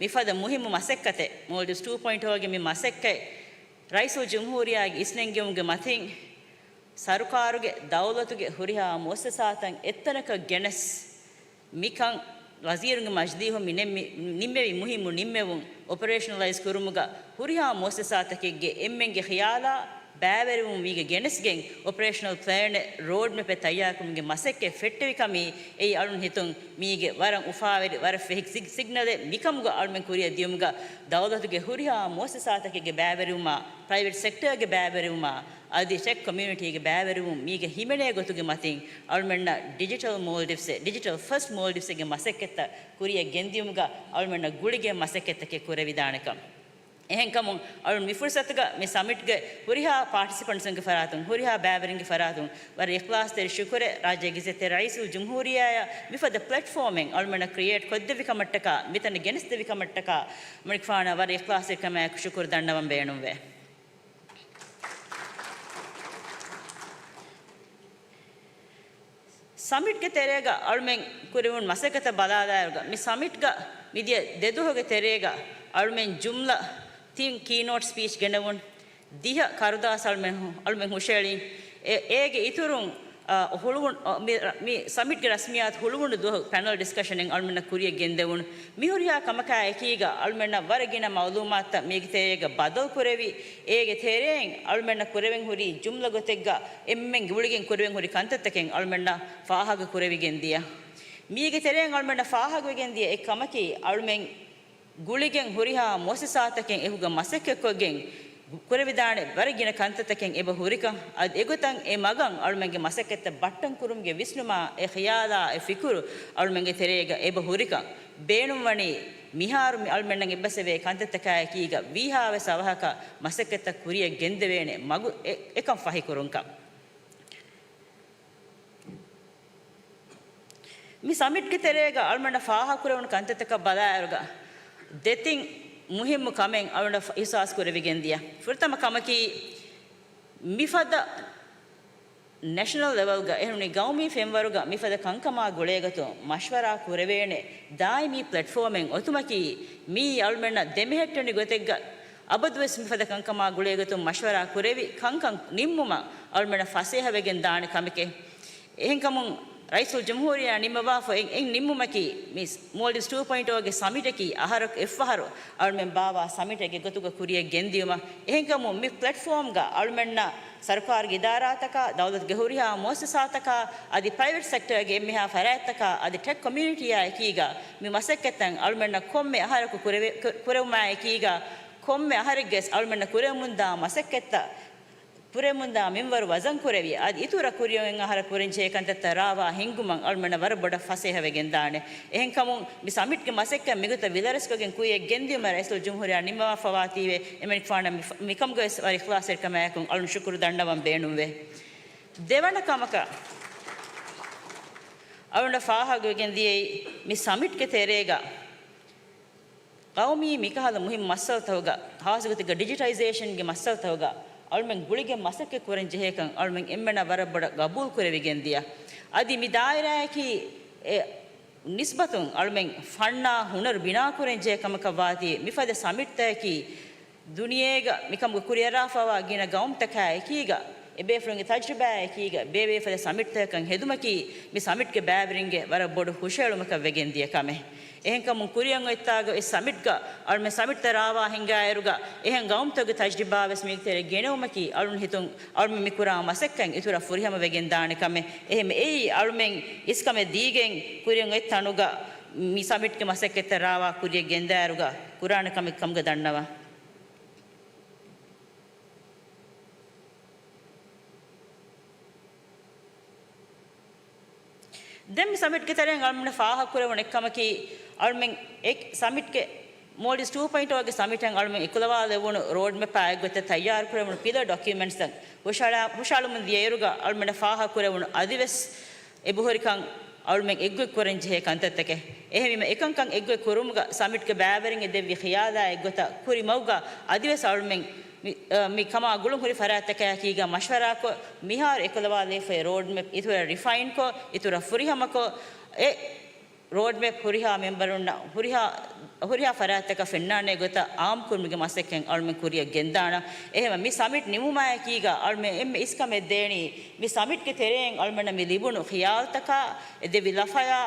މިފަދަ މުހިއްމު މަސައްކަތެއް، މޯލްޑިވްސް ޓޫ ޕޮއިންޓް އޯގެ މި މަސައްކަތް ރައީސުލްޖުމްހޫރިއްޔާގެ އިސްނެންގެވުމުގެ މަތިން ސަރުކާރުގެ، ދައުލަތުގެ ހުރިހާ މުއައްސަސާތައް އެއްތަނަކަށް ގެނެސް، މިކަން ވަޒީރުންގެ މަޖިލީހުން މި ނިންމި-، ނިންމެވި މުހިއްމު ނިންމެވުން އޮޕަރޭޝަނަލައިޒް ކުރުމުގަ ހުރިހާ މުއައްސަސާތަކެއްގެ އެންމެންގެ ޚިޔާލާ ބައިވެރިވުން މީގަ ގެނެސްގެން، އޮޕަރޭޝަނަލް ޕްލޭނެއް، ރޯޑްމެޕެއް ތައްޔާރުކުރުމުގެ މަސައްކަތް ފެއްޓެވިކަމީ އެއީ އަޅުން ހިތުން މީގެ ވަރަށް އުފާވެރި، ވަރަށް ފެހި ސިގް-، ސިގްނަލެއް. މިކަމުގަ އަޅުމެން ކުރިއަށް ދިޔުމުގަ ދައުލަތުގެ ހުރިހާ މުއައްސަސާތަކެއްގެ ބައިވެރިވުމާ، ޕްރައިވެޓް ސެކްޓަރގެ ބައިވެރިވުމާ، އަދި ޓެކް ކޮމިއުނިޓީގެ ބައިވެރިވުން މީގަ ހިމެނޭ ގޮތުގެ މަތިން އަޅުމެންނަށް ޑިޖިޓަލް މޯލްޑިވްސްއެއް، ޑިޖިޓަލް ފަސްޓް މޯލްޑިވްސްއެއްގެ މަސައްކަތްތައް ކުރިއަށް ގެންދިޔުމުގަ އަޅުމެންނަށް ގުޅިގެން މަސައްކަތްތަކެއް ކުރެވިދާނެކަން. އެހެންކަމުން އަޅުން މި ފުރުސަތުގަ މި ސަމިޓްގެ ހުރިހާ ޕާޓިސިޕަންޓްސުންގެ ފަރާތުން، ހުރިހާ ބައިވެރިންގެ ފަރާތުން ވަރަށް އިޚްލާޞްތެރި ޝުކުރެއް ރާއްޖޭގެ އިއްޒަތްތެރި ރައީސުލްޖުމްހޫރިއްޔާއަށް މިފަދަ ޕްލެޓްފޯމެއް އަޅުމެންނަށް ކްރިއޭޓް ކޮށްދެއްވި ކަމަށްޓަކާ، މިތަނަށް ގެނެސްދެއްވި ކަމަށްޓަކާ، މަނިކުފާނަށް ވަރަށް އިޚްލާޞްތެރިކަމާއެކު ޝުކުރު ދަންނަވަން ބޭނުންވޭ. ސަމިޓްގެ ތެރޭގަ އަޅުމެން ކުރެވުނު މަސައްކަތަށް ބަލާލާއިރުގަ، މި ސަމިޓްގަ މިދިޔަ ދެދުވަހުގެ ތެރޭގަ އަޅުމެން ޖުމްލަ ތިން ކީނޯޓް ސްޕީޗް ގެނެވުން، ދިހަ ކަރުދާސް އަޅުމެން ހު-، އަޅުމެން ހުށައެޅިން. އެ-، އޭގެ އިތުރުން، އަ، ހުޅުވުން، އަ، މި، މި ސަމިޓްގެ ރަސްމިއްޔާތު ހުޅުވުނު ދުވަހު ޕެނަލް ޑިސްކަޝަނެއް އަޅުމެންނަށް ކުރިއަށް ގެންދެވުނު. މި ހުރިހާ ކަމަކާ އެކީގަ އަޅުމެންނަށް ވަރަށް ގިނަ މައުލޫމާތުތައް މީގެ ތެރޭގަ ބަދަލު ކުރެވި، އޭގެ ތެރެއިން އަޅުމެންނަށް ކުރެވެން ހުރީ ޖުމްލަ ގޮތެއްގަ އެންމެން ގުޅިގެން ކުރެވެން ހުރި ކަންތައްތަކެއް އަޅުމެންނަށް ފާހަގަ ކުރެވިގެން ދިޔަ. މީގެ ތެރެއިން އަޅުމެންނަށް ފާހަގަވެގެން ދިޔަ އެއް ކަމަކީ، އަޅުމެން ގުޅިގެން ހުރިހާ މުއައްސަސާތަކެއް އެކުގަ މަސައްކަތްކޮށްގެން ކުރެވިދާނެ ވަރަށް ގިނަ ކަންތައްތަކެއް އެބަ ހުރިކަން، އަދި އެގޮތަށް އެ މަގަށް އަޅުމެންގެ މަސައްކަތްތައް ބައްޓަން ކުރުމުގެ ވިސްނުމާ، އެ ޚިޔާލާ، އެ ފިކުރު އަޅުމެންގެ ތެރޭގަ އެބަ ހުރިކަން، ބޭނުންވަނީ މިހާރު މި އަޅުމެންނަށް އެއްބަސްވޭ ކަންތައްތަކާއެކީގަ ވީހާވެސް އަވަހަކަށް މަސައްކަތްތައް ކުރިއަށް ގެންދެވޭނެ މަގު އެ-، އެކަން ފަހިކުރުންކަން. މި ސަމިޓްގެ ތެރޭގަ އަޅުމެންނަށް ފާހަގަކުރެވުނު ކަންތައްތަކަށް ބަލާއިރުގަ، ދެތިން މުހިއްމު ކަމެއް އަޅުގަނޑަށް އިހްސާސް ކުރެވިގެން ދިޔަ. ފުރަތަމަ ކަމަކީ، މިފަދަ ނެޝަނަލް ލެވެލްގަ އެހުނި ގައުމީ ފެންވަރުގަ މިފަދަ ކަންކަމާ ގުޅޭގޮތުން މަޝްވަރާ ކުރެވޭނެ ދާއިމީ ޕްލެޓްފޯމެއް އޮތުމަކީ، މިއީ އަޅުމެންނަށް ދެމެހެއްޓެނި ގޮތެއްގަ އަބަދުވެސް މިފަދަ ކަންކަމާ ގުޅޭގޮތުން މަޝްވަރާ ކުރެވި ކަންކަން ނިންމުމަށް އަޅުމެންނަށް ފަސޭހަވެގެން ދާނެ ކަމެކޭ. އެހެންކަމުން، ރައީސުލްޖުމްހޫރިއްޔާ ނިންމަވާފަ އެ-، އެ ނިންމުމަކީ، މި މޯލްޑިވްސް ޓޫ ޕޮއިންޓް އޯގެ ސަމިޓަކީ އަހަރަކު އެއްފަހަރު އަޅުމެން ބާވާ ސަމިޓެއްގެ ގޮތުގަ ކުރިއަށް ގެންދިޔުމަށް. އެހެންކަމުން، މި ޕްލެޓްފޯމްގަ އަޅުމެންނަށް ސަރުކާރުގެ އިދާރާތަކާ، ދައުލަތުގެ ހުރިހާ މުއައްސަސާތަކާ، އަދި ޕްރައިވެޓް ސެކްޓަރގެ އެންމެހާ ފަރާތްތަކާ، އަދި ޓެކް ކޮމިއުނިޓީއާ އެކީގަ މި މަސައްކަތްތައް އަޅުމެންނަށް ކޮންމެ އަހަރަކު ކުރެވެ-، ކު-، ކުރެވުމާ އެކީގަ، ކޮންމެ އަހަރެއްގެ އަޅުމެންނަށް ކުރެވެމުންދާ މަސައްކަތްތައް، ކުރެވެމުންދާ މިންވަރު ވަޒަންކުރެވި، އަދި އިތުރަށް ކުރިއަށް އަހަރަށް ކުރަންޖެހޭ ކަންތައްތައް ރާވާ ހިންގުމަށް އަޅުމެންނަށް ވަރަށް ބޮޑަށް ފަސޭހަވެގެންދާނެ. އެހެންކަމުން، މި ސަމިޓްގެ މަސައްކަތް މިގޮތަށް ވިލަރެސްކޮށްގެން ކުރިއަށް ގެންދިޔުމަށް ރައީސުލްޖުމްހޫރިއްޔާ ނިންމަވާފަވާތީވެ، އެމަނިކުފާނަށް މި ފަ-، މިކަމުގަވެސް ވަރަށް އިޚްލާޞްތެރިކަމާއެކު އަޅުން ޝުކުރު ދަންނަވަން ބޭނުންވޭ. ދެވަނަ ކަމަކަށް، އަޅުންނަށް ފާހަގަވެގެން ދިޔައީ، މި ސަމިޓްގެ ތެރޭގަ ގައުމީ މިކަހަލަ މުހިއްމު މައްސަލަތަކުގަ، ހާއްސަގޮތެއްގަ ޑިޖިޓައިޒޭޝަންގެ މައްސަލަތަކުގަ އަޅުމެން ގުޅިގެން މަސައްކަތް ކުރަން ޖެހޭކަން އަޅުމެން އެންމެނަށް ވަރަށް ބޮޑަށް ގަބޫލު ކުރެވިގެން ދިޔަ. އަދި މި ދާއިރާއަކީ އެ ނިސްބަތުން އަޅުމެން ފަންނާ ހުނަރު ބިނާކުރަން ޖެހޭ ކަމަކަށް ވާތީ، މިފަދަ ސަމިޓްތަކަކީ ދުނިޔޭގަ މިކަމުގަ ކުރިއަރާފަވާ ގިނަ ގައުމުތަކާ އެކީގަ، އެބޭފުޅުންގެ ތަޖްރިބާއާ އެކީގަ ބޭބޭފަދަ ސަމިޓްތަކަކަށް ހެދުމަކީ، މި ސަމިޓްގެ ބައިވެރިންގެ ވަރަށް ބޮޑު ހުށައެޅުމަކަށް ވެގެން ދިޔަ ކަމެއް. އެހެންކަމުން ކުރިއަށް އޮތްތާގަ އެ ސަމިޓްގަ އަޅުމެން ސަމިޓްތައް ރާވާ ހިންގާއިރުގަ، އެހެން ގައުމުތަކުގެ ތަޖްރިބާވެސް މީގެ ތެރެއަށް ގެނެވުމަކީ، އަޅުން ހިތުން އަޅުމެން މި ކުރާ މަސައްކަތް އިތުރަށް ފުރިހަމަ ވެގެން ދާނެ ކަމެއް. އެހެން އެއީ އަޅުމެން އިސްކަމެއް ދީގެން ކުރިއަށް އޮތް ތަނުގަ މި ސަމިޓްގެ މަސައްކަތްތައް ރާވާ ކުރިއަށް ގެންދާއިރުގަ ކުރާނެ ކަމެއް ކަމުގަ ދަންނަވަން. ދެން މި ސަމިޓްގެ ތެރެއިން އަޅުމެންނަށް ފާހަގަކުރެވުނު އެއްކަމަކީ، އަޅުމެން އެ ސަމިޓްގެ، މޯލްޑިވްސް ޓޫ ޕޮއިންޓް އޯގެ ސަމިޓަށް އަޅުމެން އެކުލަވާލެވުނު ރޯޑްމެޕާ އެއްގޮތަށް ތައްޔާރުކުރެވުނު ޕިލަރ ޑޮކިއުމެންޓްސްތައް ހުށަހަޅާ-، ހުށަހަޅަމުން ދިޔައިރުގަ އަޅުމެންނަށް ފާހަގަކުރެވުނު އަދިވެސް އެބަހުރިކަން އަޅުމެން އެއްގޮތް ކުރަން ޖެހޭ ކަންތައްތަކެއް. އެހެންވީމަ، އެކަންކަން އެއްގޮތް ކުރުމުގަ ސަމިޓްގެ ބައިވެރިން އެ ދެއްވި ޚިޔާލާ އެއްގޮތަށް ކުރި މަގުގަ އަދިވެސް އަޅުމެން މި، އަ، މި ކަމާ ގުޅުން ހުރި ފަރާތްތަކާއެކީގަ މަޝްވަރާކޮށް، މިހާރު އެކުލަވާލައިފައި ރޯޑްމެޕް އިތުރަށް ރިފައިންކޮށް، އިތުރަށް ފުރިހަމަކޮށް، އެ ރޯޑްމެޕް ހުރިހާ މެމްބަރުންނަށް ހުރިހާ، ހުރިހާ ފަރާތްތަކަށް ފެންނާނެ ގޮތަށް އާއްމުކުރުމުގެ މަސައްކަތް އަޅުމެން ކުރިއަށް ގެންދާނަން. އެހެންވެ، މި ސަމިޓް ނިމުމާއެކީގަ އަޅުމެން އެންމެ އިސްކަމެއް ދޭނީ، މި ސަމިޓްގެ ތެރެއިން އަޅުމެންނަށް މި ލިބުނު ޚިޔާލުތަކާ، އެ ދެއްވި ލަފަޔާ،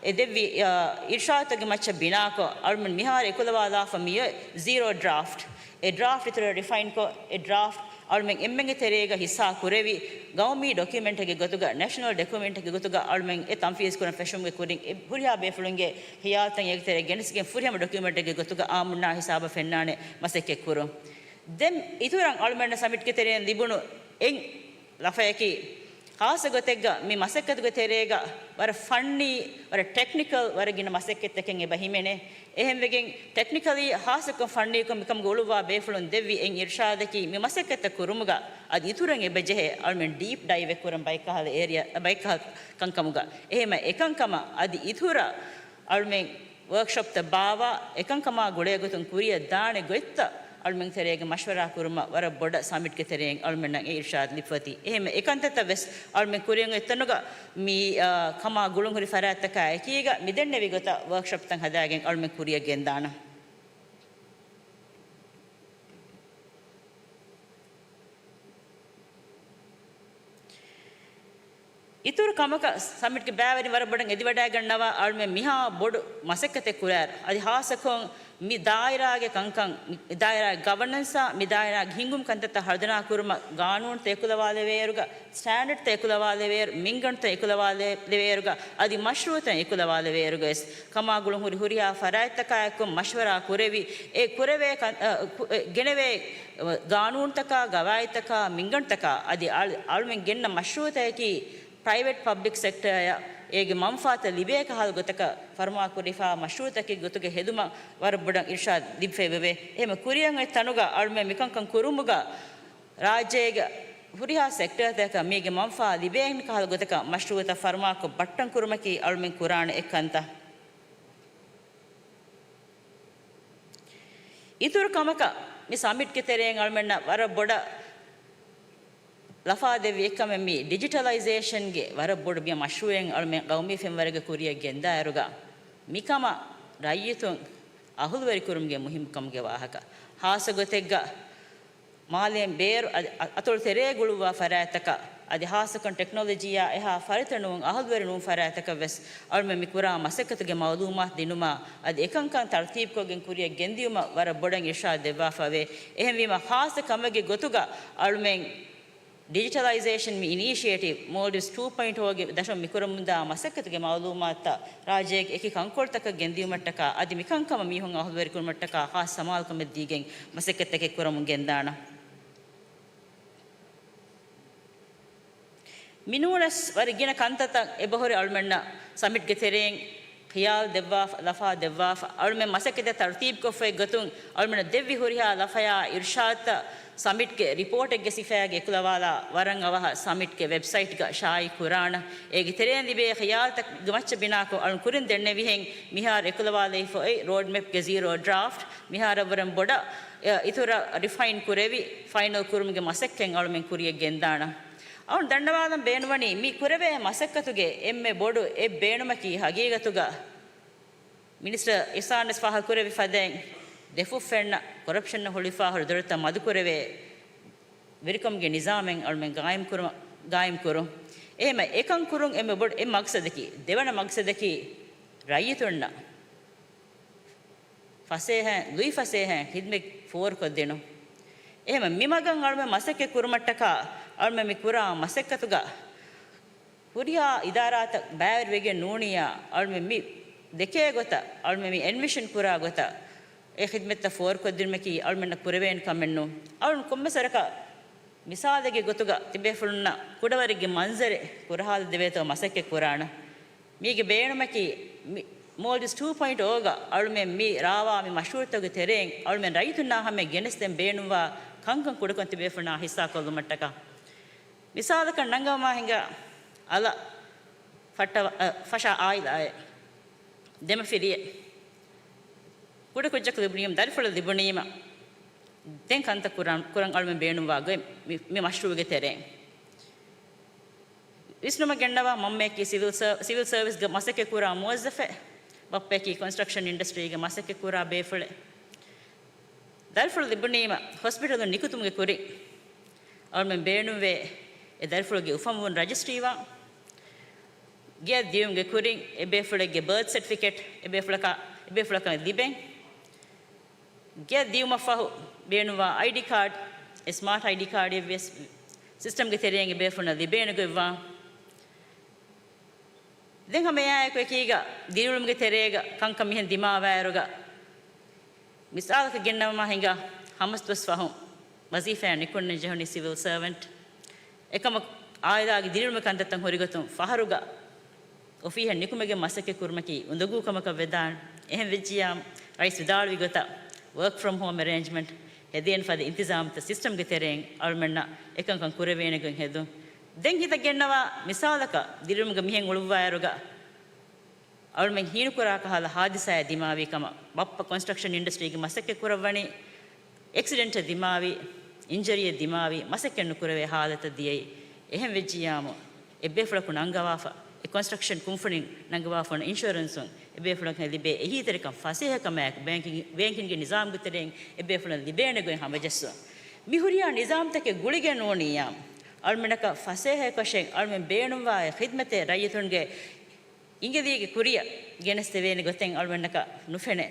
އެ ދެއްވި، އާ، އިރުޝާދުތަކުގެ މައްޗަށް ބިނާކޮށް، އަޅުމެން މިހާރު އެކުލަވާލާފަ މިއޮތް ޒީރޯ ޑްރާފްޓް. އެ ޑްރާފްޓް އިތުރަށް ރިފައިންކޮށް، އެ ޑްރާފްޓް އަޅުމެން އެންމެންގެ ތެރޭގަ ހިއްސާ ކުރެވި، ގައުމީ ޑޮކިއުމެންޓެއްގެ ގޮތުގަ، ނެޝަނަލް ޑޮކިއުމެންޓެއްގެ ގޮތުގަ އަޅުމެން އެ ތަންފީޒް ކުރަން ފެށުމުގެ ކުރިން އެ ހުރިހާ ބޭފުޅުންގެ ހިޔާލުތައް އޭގެ ތެރޭ ގެނެސްގެން ފުރިހަމަ ޑޮކިއުމެންޓެއްގެ ގޮތުގަ އާއްމުންނާ ހިސާބަށް ފެންނާނެ މަސައްކަތް ކުރުން. ދެން އިތުރަށް އަޅުމެންނަށް ސަމިޓްގެ ތެރެއިން ލިބުނު އެއް ލަފަޔަކީ، ޚާއްޞަ ގޮތެއްގަ މި މަސައްކަތުގެ ތެރޭގަ ވަރަށް ފަންނީ، ވަރަށް ޓެކްނިކަލް، ވަރަށް ގިނަ މަސައްކަތްތަކެއް އެބަ ހިމެނޭ. އެހެންވެގެން ޓެކްނިކަލީ ޚާއްޞަކޮށް ފަންނީކޮށް މިކަމުގަ އުޅުއްވާ ބޭފުޅުން ދެއްވި އެއް އިރުޝާދަކީ މި މަސައްކަތްތައް ކުރުމުގަ އަދި އިތުރަށް އެބަ ޖެހޭ އަޅުމެން ޑީޕް ޑައިވެއް ކުރަން ބައެއްކަހަލަ އޭރިއާ، ބައެއްކަހަލަ ކަންކަމުގަ. އެހެމަ އެކަންކަމަށް އަދި އިތުރަށް އަޅުމެން ވަރކްޝޮޕްތައް ބާއްވާ، އެކަންކަމާ ގުޅޭ ގޮތުން ކުރިއަށް ދާނެ ގޮތްތައް އަޅުމެން ތެރޭގަ މަޝްވަރާ ކުރުމަށް ވަރަށް ބޮޑަށް ސަމިޓްގެ ތެރެއިން އަޅުމެންނަށް އެ އިރްޝާދް ލިބިފަތީ. އެހެން އެކަންތައްތައް ވެސް އަޅުމެން ކުރިއަށް އޮތް ތަނުގަ މި، އާ، ކަމާ ގުޅުން ހުރި ފަރާތްތަކާ އެކީގަ މިދެންނެވި ގޮތަށް ވަރކްޝޮޕްތައް ހަދާގެން އަޅުމެން ކުރިއަށް ގެންދާނަން. އިތުރު ކަމަކަށް ސަމިޓްގެ ބައިވެރިން ވަރަށް ބޮޑަށް އެދިވަޑައިގަންނަވާ އަޅުމެން މިހާ ބޮޑު މަސައްކަތެއް ކުރާއިރު، އަދި ހާއްސަކޮށް މި ދާއިރާގެ ކަންކަން، މި ދާއިރާގެ ގަވަނަންސާ، މި ދާއިރާގެ ހިންގުމު ކަންތައްތައް ހަރުދަނާ ކުރުމަށް ގާނޫނުތައް އެކުލަވާލެވޭއިރުގަ، ސްޓޭންޑަޑްތައް އެކުލަވާލެވޭއިރު، މިންގަނޑުތައް އެކުލަވާލެވޭއިރުގަ، އަދި މަޝްރޫއުތައް އެކުލަވާލެވޭއިރުގަ ވެސް ކަމާ ގުޅުން ހުރި ހުރިހާ ފަރާތްތަކާއެކު މަޝްވަރާ ކުރެވި، އެ ކުރެވޭ ކަން-، އަ، ކު-، އެ ގެނެވޭ ގާނޫނުތަކާ، ގަވާއިދުތަކާ، މިންގަނޑުތަކާ އަދި އަޅު-، އަޅުމެން ގެންނަ މަޝްރޫއުތަކަކީ ޕްރައިވެޓް ޕަބްލިކް ސެކްޓަރއަށް އޭގެ މަންފާތައް ލިބޭ ކަހަލަ ގޮތަކަށް ފަރުމާކުރެވިފާ މަޝްރޫއުތަކެއް ގޮތުގަ ހެދުމަށް ވަރަށް ބޮޑަށް އިރްޝާދް ލިބިފައިވެވޭ. އެހެމަ ކުރިއަށް އޮތް ތަނުގަ އަޅުމެން މިކަންކަން ކުރުމުގަ ރާއްޖޭގެ ހުރިހާ ސެކްޓަރތަކަށް މީގެ މަންފާ ލިބޭނެ ކަހަލަ ގޮތަކަށް މަޝްރޫއުތައް ފަރުމާކޮށް ބައްޓަން ކުރުމަކީ އަޅުމެން ކުރާނެ އެއް ކަންތައް. އިތުރު ކަމަކަށް މި ސަމިޓްގެ ތެރެއިން އަޅުމެންނަށް ވަރަށް ބޮޑަށް ލަފާ ދެއްވި އެއްކަމެއް މި ޑިޖިޓަލައިޒޭޝަންގެ ވަރަށް ބޮޑު މި މަޝްރޫއެއް އަޅުމެން ގައުމީ ފެންވަރުގަ ކުރިއަށް ގެންދާއިރުގަ މިކަމަށް ރައްޔިތުން އަހުލުވެރިކުރުމުގެ މުހިއްމުކަމުގެ ވާހަކަ. ހާއްސަ ގޮތެއްގަ މާލޭން ބޭރު އަ-، އަތޮޅު ތެރޭ ގުޅުއްވާ ފަރާތްތަކަށް އަދި ހާއްސަކޮށް ޓެކްނޮލޮޖީއާ އެހާ ފަރިތަ ނޫން އަހުލުވެރި ނޫން ފަރާތްތަކަށް ވެސް އަޅުމެން މި ކުރާ މަސައްކަތުގެ މައުލޫމާތު ދިނުމާ އަދި އެކަންކަން ތަރުތީބުކޮށްގެން ކުރިއަށް ގެންދިއުމަށް ވަރަށް ބޮޑަށް އިރްޝާދް ދެއްވާފަވޭ. އެހެންވީމަ ހާއްސަ ކަމެއްގެ ގޮތުގަ އަޅުމެން ޑިޖިޓަލައިޒޭޝަން މި އިނީޝިއޭޓިވް މޯލްޑިވްސް ޓޫ ޕޮއިންޓް އޯގެ ދަށުން މިކުރަމުންދާ މަސައްކަތުގެ މައުލޫމާތުތައް ރާއްޖޭގެ އެކި ކަންކޮޅުތަކަށް ގެންދިއުމަށްޓަކާ އަދި މިކަންކަމަށް މީހުން އަހުލުވެރިކުރުމަށްޓަކާ ހާއްސަ ސަމާލުކަމެއް ދީގެން މަސައްކަތްތަކެއް ކުރަމުން ގެންދާނަން. މިނޫނަސް ވަރަށް ގިނަ ކަންތައްތައް އެބަހުރި އަޅުމެންނަށް ސަމިޓްގެ ތެރެއިން ޚިޔާލު ދެއްވާފަ، ލަފާ ދެއްވާފަ، އަޅުމެން މަސައްކަތް ތަރުތީބުކޮށްފައި ގޮތުން އަޅުމެންނަށް ދެއްވި ހުރިހާ ލަފަޔާ އިރްޝާދުތައް ސަމިޓްގެ ރިޕޯޓެއްގެ ސިފައިގެ އެކުލަވާލާ ވަރަށް އަވަހަށް ސަމިޓްގެ ވެބްސައިޓްގަ ޝާއި ކުރާނަ. އޭގެ ތެރެއިން ލިބޭ ޚިޔާލުތަކުގެ މައްޗަށް ބިނާކޮށް އަޅުން ކުރިން ދެންނެވިހެން މިހާރު އެކުލަވާލައިފަ އޮތް ރޯޑްމެޕްގެ ޒީރޯ ޑްރާފްޓް މިހާރަށްވުރެން ބޮޑަށް އިތުރަށް ރިފައިން ކުރެވި ފައިނަލް ކުރުމުގެ މަސައްކަތް އަޅުމެން ކުރިއަށް ގެންދާނަ. އަޅުން ދަންނަވާލަން ބޭނުންވަނީ މި ކުރެވޭ މަސައްކަތުގެ އެންމެ ބޮޑު އެއް ބޭނުމަކީ ހަގީގަތުގަ މިނިސްޓަރ އިޙްސާންވެސް ފާހަގަކުރެއްވި ފަދައިން ދެފުށް ފެންނަ ކޮރަޕްޝަންއަށް ހުޅުވިފާހުރި ދޮރުތައް މަދުކުރެވޭ ވެރިކަމުގެ ނިޒާމެއް އަޅުމެން ގާއިމްކުރުމަށް، ގާއިމްކުރުން. އެހެމަ އެކަން ކުރުން އެންމެ ބޮޑު އެއް މަގްސަދަކީ، ދެވަނަ މަގްސަދަކީ ރައްޔިތުންނަށް ފަސޭހައިން، ލުއިފަސޭހައިން ޚިދްމަތް ފޯރުކޮށްދިނުން. އެހެމަ މިމަގަށް އަޅުމެން މަސައްކަތް ކުރުމަށްޓަކާ އަޅުމެން މި ކުރާ މަސައްކަތުގަ ހުރިހާ އިދާރާތައް ބައިވެރިވެގެން ނޫނިއްޔާ، އަޅުމެން މި ދެކޭ ގޮތަށް، އަޅުމެން މި އެންވިޝަން ކުރާ ގޮތަށް އެ ޚިދްމަތްތައް ފޯރުކޮށްދިނުމަކީ އަޅުމެންނަށް ކުރެވޭނެ ކަމެއް ނޫން. އަޅުން ކޮންމެސް ވަރަކަށް މިސާލެއްގެ ގޮތުގަ ތިބޭފުޅުންނަށް ކުޑަވަރެއްގެ މަންޒަރެއް ކުރަހާލަދެވޭތޯ މަސައްކަތް ކުރާނަ. މީގެ ބޭނުމަކީ މި-، މޯލްޑިވްސް ޓޫ ޕޮއިންޓް އޯގަ އަޅުމެން މި ރާވާ މި މަޝްރޫޢުތަކުގެ ތެރެއިން އަޅުމެން ރައްޔިތުންނާ ހަމަޔަށް ގެނެސްދޭން ބޭނުންވާ ކަންކަން ކުޑަކޮށް ތިބޭފުޅުންނާ ހިއްސާކޮށްލުމަށްޓަކާ. މިސާލަކަށް ނަންގަވަމާ ހިނގާ އަލަށް ފައްޓަވަ-، އަ، ފަށާ އާއިލާއެއް، ދެމަފިރިއެއް، ކުޑަކުއްޖަކު ލިބުނީމަ، ދަރިފުޅު ލިބުނީމަ، ދެން ކަންތައް ކުރަން، ކުރަން އަޅުމެން ބޭނުންވާ ގޮތް މި، މި މަޝްރޫޢުގެ ތެރެއިން. ވިސްނުމަށް ގެންނަވާ، މަންމަޔަކީ ސިވިލް ސަ-، ސިވިލް ސަރވިސްގެ މަސައްކަތް ކުރާ މުވައްޒަފެއް، ބައްޕަޔަކީ ކޮންސްޓްރަކްޝަން އިންޑަސްޓްރީގެ މަސައްކަތް ކުރާ ބޭފުޅެއް. ދަރިފުޅު ލިބުނީމަ، ހޮސްޕިޓަލުން ނިކުތުމުގެ ކުރިން އަޅުމެން ބޭނުންވޭ އެ ދަރިފުޅުގެ އުފަންވުން ރަޖިސްޓްރީވާން. ގެއަށް ދިޔުމުގެ ކުރިން އެ ބޭފުޅެއްގެ ބާތު ސެޓްފިކެޓް އެ ބޭފުޅަކަށް، އެ ބޭފުޅަކަށް ލިބެން. ގެއަށް ދިޔުމަށްފަހު ބޭނުންވާ އައިޑީ ކާޑް، އެ ސްމާޓް އައިޑީ ކާޑެއްވިޔަސް ސިސްޓަމްގެ ތެރެއިން އެ ބޭފުޅުންނަށް ލިބޭނެ ގޮތްވާން. ދެން ހަމަ އެއާއެކު އެކީގަ ދިރިއުޅުމުގެ ތެރޭގަ ކަންކަން މިހެން ދިމާވާއިރުގަ، މިސާލަކަށް ގެންނަވަމާ ހިނގާ، ހަމަސް ދުވަސް ފަހުން ވަޒީފާއަށް ނިކުންނަން ޖެހުނީ ސިވިލް ސަރވަންޓް. އެކަމަކު އާއިލާގެ ދިރިއުޅުމުގެ ކަންތައްތައް ހުރިގޮތުން ފަހަރުގަ އޮފީހަށް ނިކުމެގެން މަސައްކަތް ކުރުމަކީ އުނދަގޫ ކަމަކަށް ވެދާނެ. އެހެން ވެއްޖިއްޔާ ރައީސް ވިދާޅުވި ގޮތަށް ވޯކް ފްރޮމް ހޯމް އެރޭންޖްމަންޓް ހެދޭނެ ފަދަ އިންތިޒާމްތައް ސިސްޓަމްގެ ތެރެއިން އަޅުމެންނަށް އެކަންކަން ކުރެވޭނެ ގޮތް ހެދުން. ދެން ހިތަށް ގެންނަވާ މިސާލަކަށް ދިރިއުޅުމުގަ މިހެން އުޅުއްވާއިރުގަ އަޅުމެން ހީނުކުރާ ކަހަލަ ހާދިސާއެއް ދިމާވީ ކަމަށް ބައްޕަ ކޮންސްޓްރަކްޝަން އިންޑަސްޓްރީގެ މަސައްކަތް ކުރައްވަނީ، އެކްސިޑެންޓެއް ދިމާވި، އިންޖަރީއެއް ދިމާވި، މަސައްކަތް ނުކުރެވޭ ހާލަތަށް ދިޔައީ. އެހެން ވެއްޖިއްޔާމު، އެބޭފުޅަކު ނަންގަވާފަ، އެ ކޮންސްޓްރަކްޝަން ކުންފުނިން ނަންގަވާފަ އިންޝުއަރެންސުން އެބޭފުޅަކަށް ލިބޭ އެހީތެރިކަން ފަސޭހަކަމާއެކު ބޭންކިން، ބޭންކިންގެ ނިޒާމްގެ ތެރެއިން އެބޭފުޅަށް ލިބޭނެ ގޮތް ހަމަޖެއްސުން. މި ހުރިހާ ނިޒާމްތަކެއް ގުޅިގެން ނޫނިއްޔާ، އަޅުމެންނަކަށް ފަސޭހައެއްކަށެއް އަޅުމެން ބޭނުންވާ އެ ޚިދްމަތެއް ރައްޔިތުންގެ އިނގިލީގެ ކުރިއަށް ގެނެސްދެވޭނެ ގޮތެއް އަޅުމެންނަކަށް ނުފެނޭ.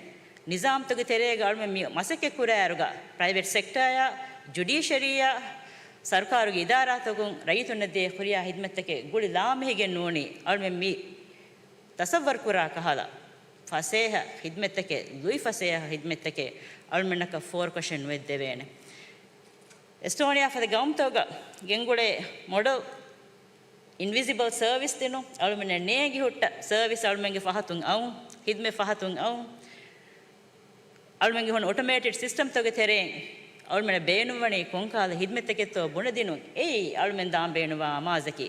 ނިޒާމްތަކުގެ ތެރޭގަ އަޅުމެން މި މަސައްކަތް ކުރާއިރުގަ، ޕްރައިވެޓް ސެކްޓާއާ، ޖުޑީޝަރީއާ، ސަރުކާރުގެ އިދާރާތަކުން ރައްޔިތުންނަށް ދޭ ހުރިހާ ހިދްމަތްތަކެއް ގުޅި ލާމެހިގެން ނޫނީ، އަޅުމެން މި ތަސައްވަރު ކުރާ ކަހަލަ ފަސޭހަ ހިދްމަތްތަކެއް، ލުއި ފަސޭހަ ހިދްމަތްތަކެއް އަޅުމެންނަކަށް ފޯރުކޮށެއް ނުވެއްދެވޭނެ. އެސްޓޯނިއާ ފަދަ ގައުމުތަކުގަ ގެންގުޅޭ މޮޑެލް އިންވިޒިބަލް ސަރވިސް ދިނުން، އަޅުމެންނަށް ނޭނގި ހުއްޓަ ސަރވިސް އަޅުމެންގެ ފަހަތުން އައުން، ހިދްމަތް ފަހަތުން އައުން، އަޅުމެންގެ ހުން އޮޓޮމޭޓެޑް ސިސްޓަމްތަކުގެ ތެރެއިން އަޅުމެންނަށް ބޭނުންވަނީ ކޮންކަހަލަ ހިދްމަތްތަކެއްތޯ ބުނެދިނުން، އެއީ އަޅުމެން ދާން ބޭނުންވާ އަމާޒަކީ.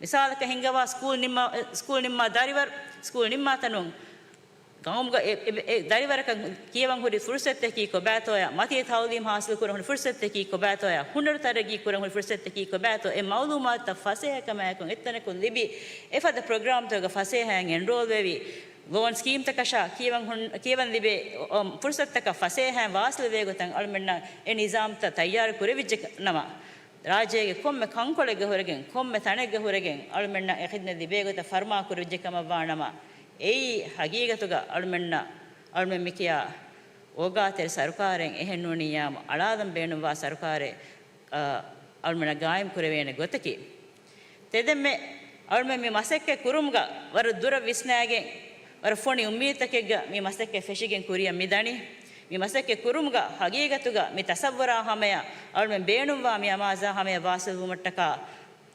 މިސާލަކަށް ހިންގަވާ ސްކޫލް ނިންމާ، ސްކޫލް ނިންމާ ދަރިވަރު، ސްކޫލް ނިންމާ ތަނުން ގައުމުގަ އެ، އެ، އެ ދަރިވަރަކަށް ކިޔަވަން ހުރި ފުރުސަތަކީ ކޮބާތޯޔާ، މަތީ ތައުލީމް ހާސިލް ކުރަން ހުރި ފުރުސަތަކީ ކޮބާތޯޔާ، ހުނަރު ތަރައްގީ ކުރަން ހުރި ފުރުސަތަކީ ކޮބާތޯ، އެ މައުލޫމާތުތައް ފަސޭހަކަމާއެކު އެތަނަކުން ލިބި، އެފަދަ ޕްރޮގްރާމްތަކުގަ ފަސޭހައިން އެންރޯލް ވެވި، ލޯން ސްކީމްތަކަށާ ކިޔަވަން ހުން-، ކިޔަވަން ލިބޭ، އޮ، ފުރުސަތުތަކަށް ފަސޭހައިން ވާސިލްވޭ ގޮތަށް އަޅުމެންނަށް އެ ނިޒާމްތައް ތައްޔާރު ކުރެވިއްޖެ ނަމަ، ރާއްޖޭގެ ކޮންމެ ކަންކޮޅެއްގަ ހުރެގެން، ކޮންމެ ތަނެއްގަ ހުރެގެން އަޅުމެންނަށް އެ ޚިދްމަތް ލިބޭ ގޮތަށް ފަރުމާ ކުރެވިއްޖެ ކަމަށްވާ ނަމަ، އެއީ ހަގީގަތުގަ އަޅުމެންނަށް، އަޅުމެން މިކިޔާ އޯގާތެރި ސަރުކާރެއް އެހެން ނޫނިއްޔާމު، އަޅާލަން ބޭނުންވާ ސަރުކާރެއް، އަ، އަޅުމެންނަށް ގާއިމް ކުރެވޭނެ ގޮތަކީ. ތެދެންމެ އަޅުމެން މި މަސައްކަތް ކުރުމުގަ ވަރަށް ދުރަށް ވިސްނާގެން، ވަރަށް ފޮނި އުއްމީދުތަކެއްގަ މި މަސައްކަތް ފެށިގެން ކުރިއަށް މި ދަނީ. މި މަސައްކަތް ކުރުމުގަ ހަގީގަތުގަ މި ތަސައްވަރާ ހަމަޔަށް އަޅުމެން ބޭނުންވާ މި އަމާޒާ ހަމަޔަށް ވާސިލްވުމަށްޓަކާ،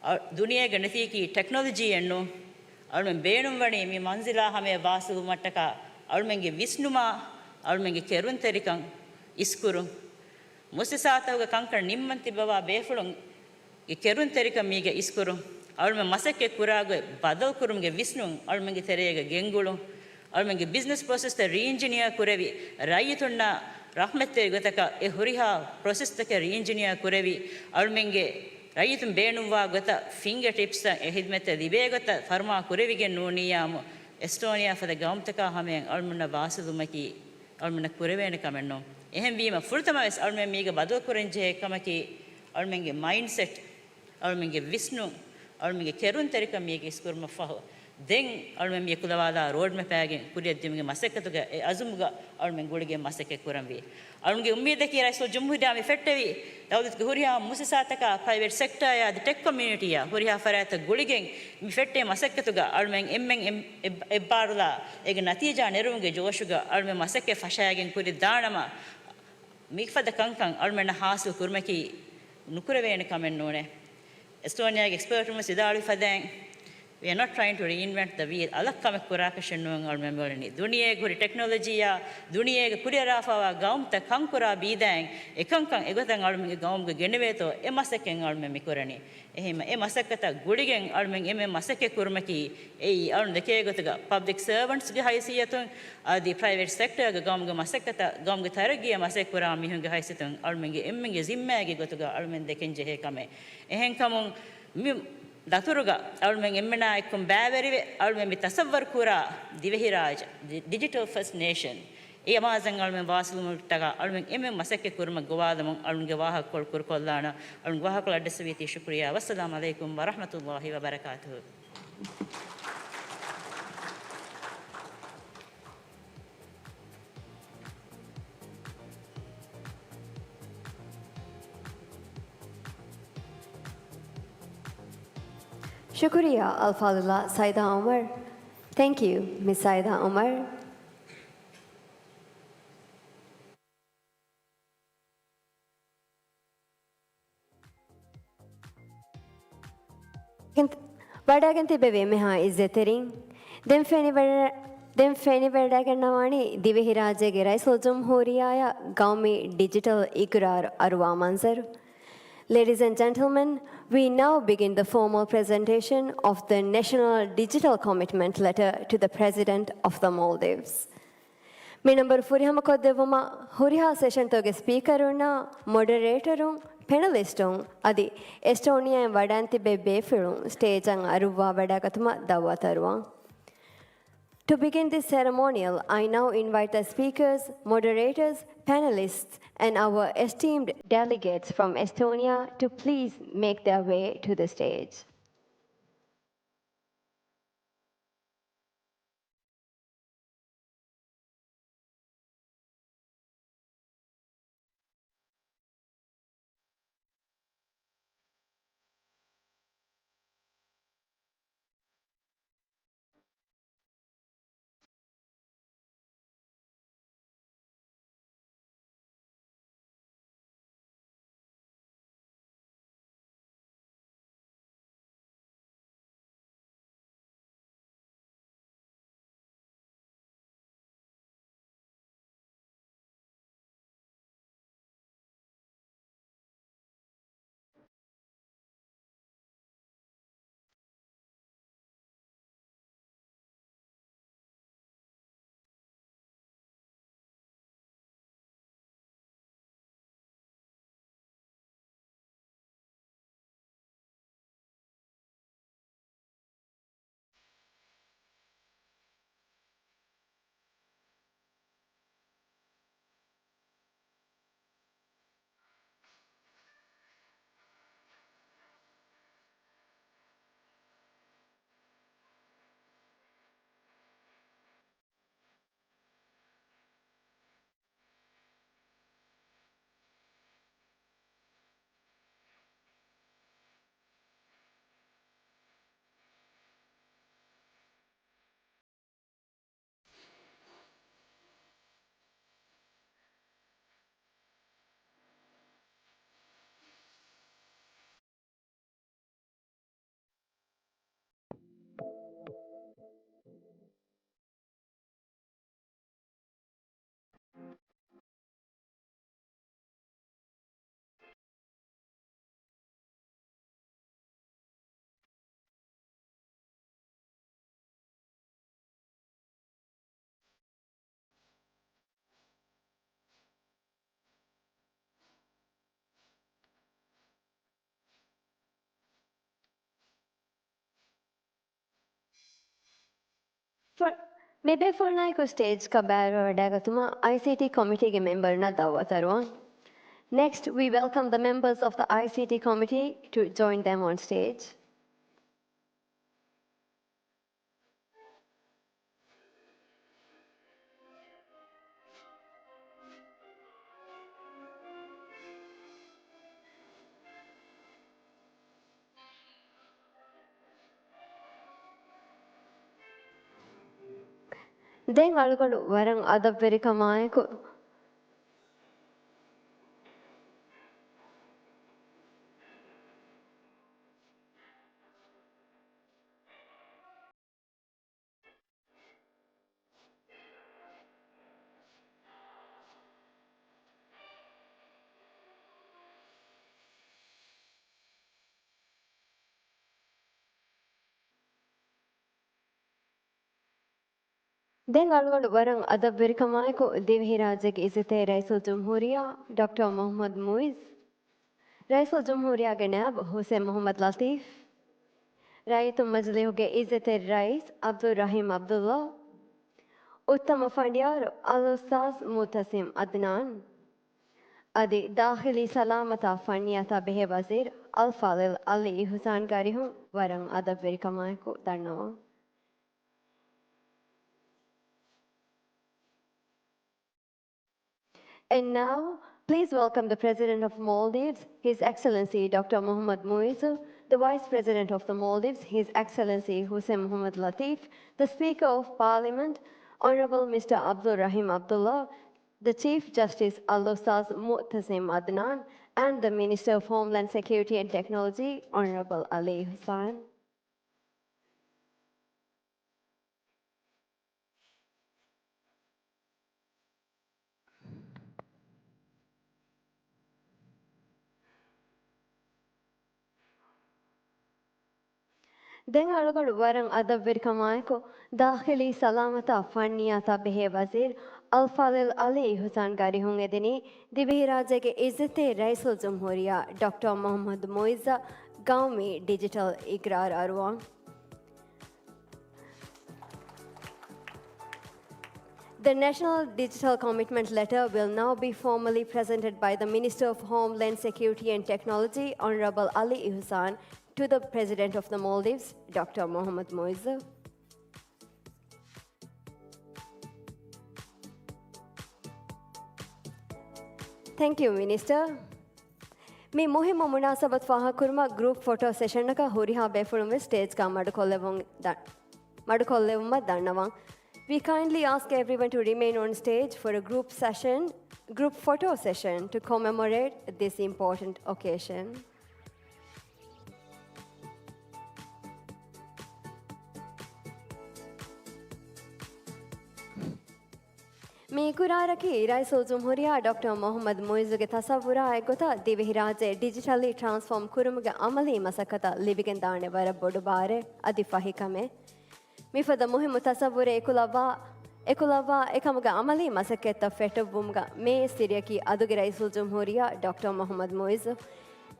އަ، ދުނިޔޭގަ ނެތީކީ ޓެކްނޮލޮޖީއެއްނު. އަޅުމެން ބޭނުންވަނީ މި މަންޒިލާ ހަމަޔަށް ވާސިލްވުމަށްޓަކާ އަޅުމެންގެ ވިސްނުމާ، އަޅުމެންގެ ކެރުންތެރިކަން އިސްކުރުން. މުއައްސަސާތަކުގެ ކަންކަން ނިންމަން ތިއްބަވާ ބޭފުޅުންގެ ކެރުންތެރިކަން މީގަ އިސްކުރުން، އަޅުމެން މަސައްކަތް ކުރާގޮތް ބަދަލުކުރުމުގެ ވިސްނުން އަޅުމެންގެ ތެރޭގަ ގެންގުޅުން، އަޅުމެންގެ ބިޒްނަސް ޕްރޮސެސްތައް ރީއިންޖިނިއަރ ކުރެވި، ރައްޔިތުންނާ ރަޙްމަތްތެރި ގޮތަކަށް އެ ހުރިހާ ޕްރޮސެސްތަކެއް ރީއިންޖިނިއަރ ކުރެވި، އަޅުމެންގެ ރައްޔިތުން ބޭނުންވާ ގޮތަށް ފިންގަ ޓިޕްސްތައް އެ ހިދްމަތްތައް ލިބޭ ގޮތަށް ފަރުމާ ކުރެވިގެން ނޫނިއްޔާމު، އެސްޓޯނިއާ ފަދަ ގައުމުތަކާ ހަމަޔަށް އަޅުމެންނަށް ވާސިލްވުމަކީ އަޅުމެންނަށް ކުރެވޭނެ ކަމެއް ނޫން. އެހެންވީމަ، ފުރަތަމަވެސް އަޅުމެން މީގަ ބަދަލުކުރަންޖެހޭ ކަމަކީ، އަޅުމެންގެ މައިންޑްސެޓް، އަޅުމެންގެ ވިސްނުން، އަޅުމެންގެ ކެރުންތެރިކަން މީގަ އިސްކުރުމަށްފަހު، ދެން އަޅުމެން މި ކުލަވާލާ ރޯޑްމެޕާގެން ކުރިއަށްދިއުމުގެ މަސައްކަތުގަ އެ އަޒުމުގަ އަޅުމެން ގުޅިގެން މަސައްކަތް ކުރަންވީ. އަޅުގެ އުއްމީދަކީ ރައީސުލްޖުމްހޫރިއްޔާ މި ފެއްޓެވި ދައުލަތުގެ ހުރިހާ މުއައްސަސާތަކާ، ޕްރައިވެޓް ސެކްޓާއާ، ދެ ޓެކް ކޮމިއުނިޓީއާ ހުރިހާ ފަރާތްތައް ގުޅިގެން މި ފެއްޓޭ މަސައްކަތުގަ އަޅުމެން އެންމެން އެއް-، އެއް-، އެއްބާރުލާ އޭގެ ނަތީޖާ ނެރުމުގެ ޖޯޝުގަ އަޅުމެން މަސައްކަތް ފަށާގެން ކުރިއަށް ދާނަމަ، މިފަދަ ކަންކަން އަޅުމެންނަށް ހާސިލް ކުރުމަކީ ނުކުރެވޭނެ ކަމެއް ނޫނޭ. އެސްޓޯނިއާގެ އެކްސްޕަރޓުން ވެސް ވިދާޅުވި ފަދައިން، We are not trying to reinvent the wheel. އަލަށް ކަމެއް ކުރާކަށެއް ނޫން އަޅުމެން މިއުޅެނީ. ދުނިޔޭގެ ހުރި ޓެކްނޮލޮޖީއާ، ދުނިޔޭގެ ކުރިއަރާފައިވާ ގައުމުތައް ކަންކުރާ ބީދައިން، އެކަންކަން އެގޮތަށް އަޅުމެންގެ ގައުމުގަ ގެނެވޭތޯ، އެ މަސައްކަތް އަޅުމެން މިކުރަނީ. އެހެންވީމަ، އެ މަސައްކަތަށް ގުޅިގެން އަޅުމެން އެންމެން މަސައްކަތް ކުރުމަކީ، އެއީ އަޅުން ދެކޭ ގޮތުގަ ޕަބްލިކް ސަރވަންޓްސްގެ ހައިސިއްޔަތުން، އަދި ޕްރައިވެޓް ސެކްޓަރގެ ގައުމުގެ މަސައްކަތަށް، ގައުމުގެ ތަރައްގީއަށް މަސައްކަތް ކުރާ މީހުންގެ ހައިސިއްޔަތުން އަޅުމެންގެ އެންމެންގެ ޒިންމާގެ ގޮތުގަ އަޅުމެން ދެކެން ޖެހޭ ކަމެއް. އެހެންކަމުން މި ދަތުރުގަ އަޅުމެން އެންމެނާ އެއްކޮށް ބައިވެރިވެ، އަޅުމެން މި ތަސައްވަރު ކުރާ ދިވެހިރާއްޖެ، ޑި-، ޑިޖިޓަލް ފަސްޓް ނޭޝަން، އެ އަމާޒަށް އަޅުމެން ވާސިލުވުމަށްޓަކާ އަޅުމެން އެންމެން މަސައްކަތް ކުރުމަށް ގޮވާލަމުން އަޅުގެ ވާހަކަކޮޅު ކުރުކޮށްލާނަން. އަޅުގެ ވާހަކަކޮޅު އައްޑަސްވީތީ ޝުކުރިއްޔާ. ވައްސަލާމް ޢަލައިކުމް ވަރަޙްމަތުﷲި ވަބަރަކާތުހު. ޝުކުރިއްޔާ އަލްފާޟިލާ ސައިދާ ޢުމަރު. Thank you, މިސް ސައިދާ ޢުމަރު. ވަޑައިގެން ތިބެވި އެންމެހާ އިއްޒަތްތެރިން، ދެން ފެނިވަޑަ-، ދެން ފެނިވަޑައިގަންނަވާނީ ދިވެހިރާއްޖޭގެ ރައީސުލްޖުމްހޫރިއްޔާއަށް ގައުމީ ޑިޖިޓަލް އިޤްރާރު އަރުވާ މަންޒަރު. Ladies and gentlemen, we now begin the formal presentation of the National Digital Commitment Letter to the President of the Maldives. މި ނަންބަރު ފުރިހަމަކޮށްދެއްވުމަށް ހުރިހާ ސެޝަންތަކުގެ ސްޕީކަރުންނާ، މޮޑަރޭޓަރުން، ޕެނަލިސްޓުން އަދި އެސްޓޯނިއާއިން ވަޑައިން ތިބޭ ބޭފުޅުން ސްޓޭޖަށް އަރުއްވާ ވަޑައިގަތުމަށް ދައުވަތު އަރުވަން. To begin this ceremonial, I now invite the speakers, moderators, panelists, and our esteemed delegates from Estonia to please make their way to the stage. ފޮ-، މިބޭފުޅުންނާއެކު ސްޓޭޖަކަށް ބައިވެރިވެވަޑައިގަތުމަށް އައިސީޓީ ކޮމިޓީގެ މެމްބަރުންނަށް ދައުވަތު އަރުވަން. Next, we welcome the members of the I C T committee to join them on stage. ދެން އަޅުގަނޑު ވަރަށް އަދަބުވެރިކަމާއެކު، ދެން އަޅުގަނޑު ވަރަށް އަދަބުވެރިކަމާއެކު، ދިވެހިރާއްޖޭގެ އިއްޒަތްތެރި ރައީސުލްޖުމްހޫރިއްޔާ ޑޮކްޓަރ މުޙައްމަދު މުޢިއްޒު، ރައީސުލްޖުމްހޫރިއްޔާގެ ނައިބު ޙުސެއިން މުޙައްމަދު ލަޠީފް، ރައްޔިތުން މަޖިލީހުގެ އިއްޒަތްތެރި ރައީސް ޢަބްދުއްރަޙީމް ޢަބްދުއްލާ، އުއްތަމަ ފަނޑިޔާރު އަލްއުސްތާޛު މުޢުތަޞިމް ޢަދްނާން، އަދި ދާޚިލީ ސަލާމަތާ ފަންނިޔާތާ ބެހޭ ވަޒީރު އަލްފާޟިލް ޢަލީ އިޙުސާން ގާރިހުން ވަރަށް އަދަބުވެރިކަމާއެކު ދަންނަވަން. And now, please welcome the President of Maldives, His Excellency Doctor Muhammad Muizzu, the Vice President of the Maldives, His Excellency Hussein Muhammad Latif, the Speaker of Parliament, Honorable Mister Abdul Rahim Abdullah, the Chief Justice Al-Ustaz Mu'tasim Adnan, and the Minister of Homeland Security and Technology, Honorable Ali Hassan. ދެން އަޅުގަނޑު ވަރަށް އަދަބުވެރިކަމާއެކު، ދާޚިލީ ސަލާމަތާ ފަންނިޔާތާ ބެހޭ ވަޒީރު އަލްފާޟިލް ޢަލީ އިޙުސާން ގާރިހުން އެދެނީ ދިވެހިރާއްޖޭގެ ޢިއްޒަތްތެރި ރައީސުލްޖުމްހޫރިއްޔާ ޑޮކްޓަރ މުޙައްމަދު މުޢިއްޒަށް ގައުމީ ޑިޖިޓަލް އިޤްރާރު އަރުވާން. The National Digital Commitment Letter will now be formally presented by the Minister of Homeland Security and Technology, Honorable Ali Ihsan, to the President of the Maldives, Doctor Mohammad Muizzu. Thank you, Minister. މި މުހިއްމު މުނާސަބަތު ފާހަގަކުރުމަށް ގްރޫޕް ފޮޓޯ ސެޝަނަކަށް ހުރިހާ ބޭފުޅުން ވެސް ސްޓޭޖްގަ މަޑުކޮށްލެވުން ދަ-، މަޑުކޮށްލެވުމަށް ދަންނަވަން. We kindly ask everyone to remain on stage for a group session, group photo session to commemorate this important occasion. މި އިޤުރާރަކީ ރައީސުލްޖުމްހޫރިއްޔާ ޑޮކްޓަރ މުޙައްމަދު މުޢިއްޒުގެ ތަޞައްވުރާ އެއްގޮތަށް ދިވެހިރާއްޖެ ޑިޖިޓަލީ ޓްރާންސްފޯމް ކުރުމުގެ ޢަމަލީ މަސައްކަތަށް ލިބިގެންދާނެ ވަރަށް ބޮޑު ބާރެއް އަދި ފަހި ކަމެއް. މިފަދަ މުހިއްމު ތަޞައްވުރެއް އެކުލައްވާ، އެކުލައްވާ އެކަމުގެ ޢަމަލީ މަސައްކަތްތައް ފެއްޓެއްވުމުގަ މޭ ސިރިއަކީ އަދުގެ ރައީސުލްޖުމްހޫރިއްޔާ ޑޮކްޓަރ މުޙައްމަދު މުޢިއްޒު.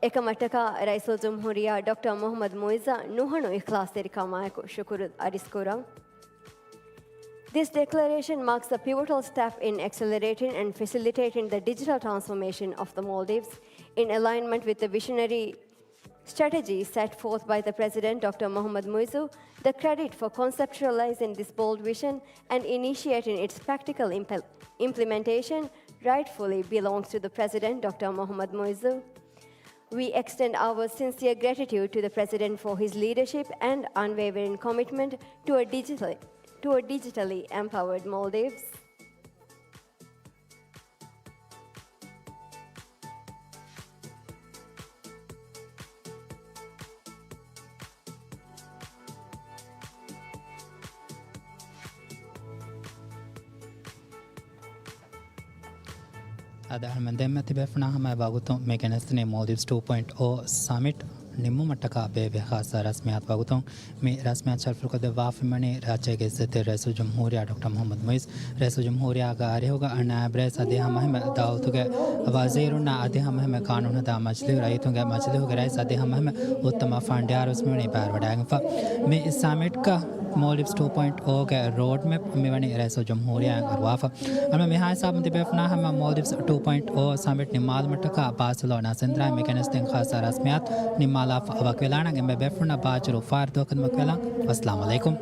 އެކަމަށްޓަކާ ރައީސުލްޖުމްހޫރިއްޔާ ޑޮކްޓަރ މުޙައްމަދު މުޢިއްޒަށް ނުހަނު އިޚްލާޞްތެރިކަމާއެކު ޝުކުރު އަރިސްކުރަން. This declaration marks a pivotal step in accelerating and facilitating the digital transformation of the Maldives in alignment with the visionary strategy set forth by the President, Doctor Mohammad Muizzu. The credit for conceptualizing this bold vision and initiating its practical imp-, implementation rightfully belongs to the President, Doctor Mohammad Muizzu. We extend our sincere gratitude to the President for his leadership and unwavering commitment to a digital, to a digitally empowered Maldives. އަދި އަހަރުމެން ދެންމެ ތިބޭފުޅުންނާ ހަމަ ވަގުތުން މި ގެނެސްދިނީ މޯލްޑިވްސް ޓޫ ޕޮއިންޓް އޯ ސަމިޓް ނިންމުމަށްޓަކާ ބޭއްވި ޚާއްޞަ ރަސްމިއްޔާތު ވަގުތުން. މި ރަސްމިއްޔާތު ޝަރަފުކޮށްދެއްވާފައިވަނީ ރާއްޖޭގެ އިއްޒަތްތެރި ރައީސުލްޖުމްހޫރިއްޔާ ޑޮކްޓަރ މުޙައްމަދު މުޢިއްޒު، ރައީސުލްޖުމްހޫރިއްޔާގެ އަރިހުގަ ނާއިބު ރައީސް އަދި ހަމައެހެންމެ ދައުލަތުގެ ވަޒީރުންނާ އަދި ހަމައެހެންމެ ޤާނޫނުހަދާ މަޖިލީހު، ރައްޔިތުންގެ މަޖިލީހުގެ ރައީސް އަދި ހަމައެހެންމެ އުއްތަމަ ފަނޑިޔާރު ވެސް މިވަނީ ބައިވެވަޑައިގެންފަ. މި ސަމިޓްގަ މޯލްޑިވްސް ޓޫ ޕޮއިންޓް އޯގެ ރޯޑްމެޕް މިވަނީ ރައީސުލްޖުމްހޫރިއްޔާ އަރުވާފަ. އަޅުގަނޑު މިހާ ހިސާބުން ތިބޭފުޅުންނާ ހަމަ މޯލްޑިވްސް ޓޫ ޕޮއިންޓް އޯ ސަމިޓް ނިންމާލުމަށްޓަކާ ބާސެލޯނާ ސެންދްރާއިން މި ގެނެސްދިން ޚާއްޞަ ރަސްމިއްޔާތު ނިންމާލާފަ ވަކިވެލާނަން. އެންމެ ބޭފުޅުންނަށް ބާއްޖަވެރި އުފާވެރި ދުވަހަކަށް ވަކިވެލާން. ވައްސަލާމު ޢަލައިކުމް.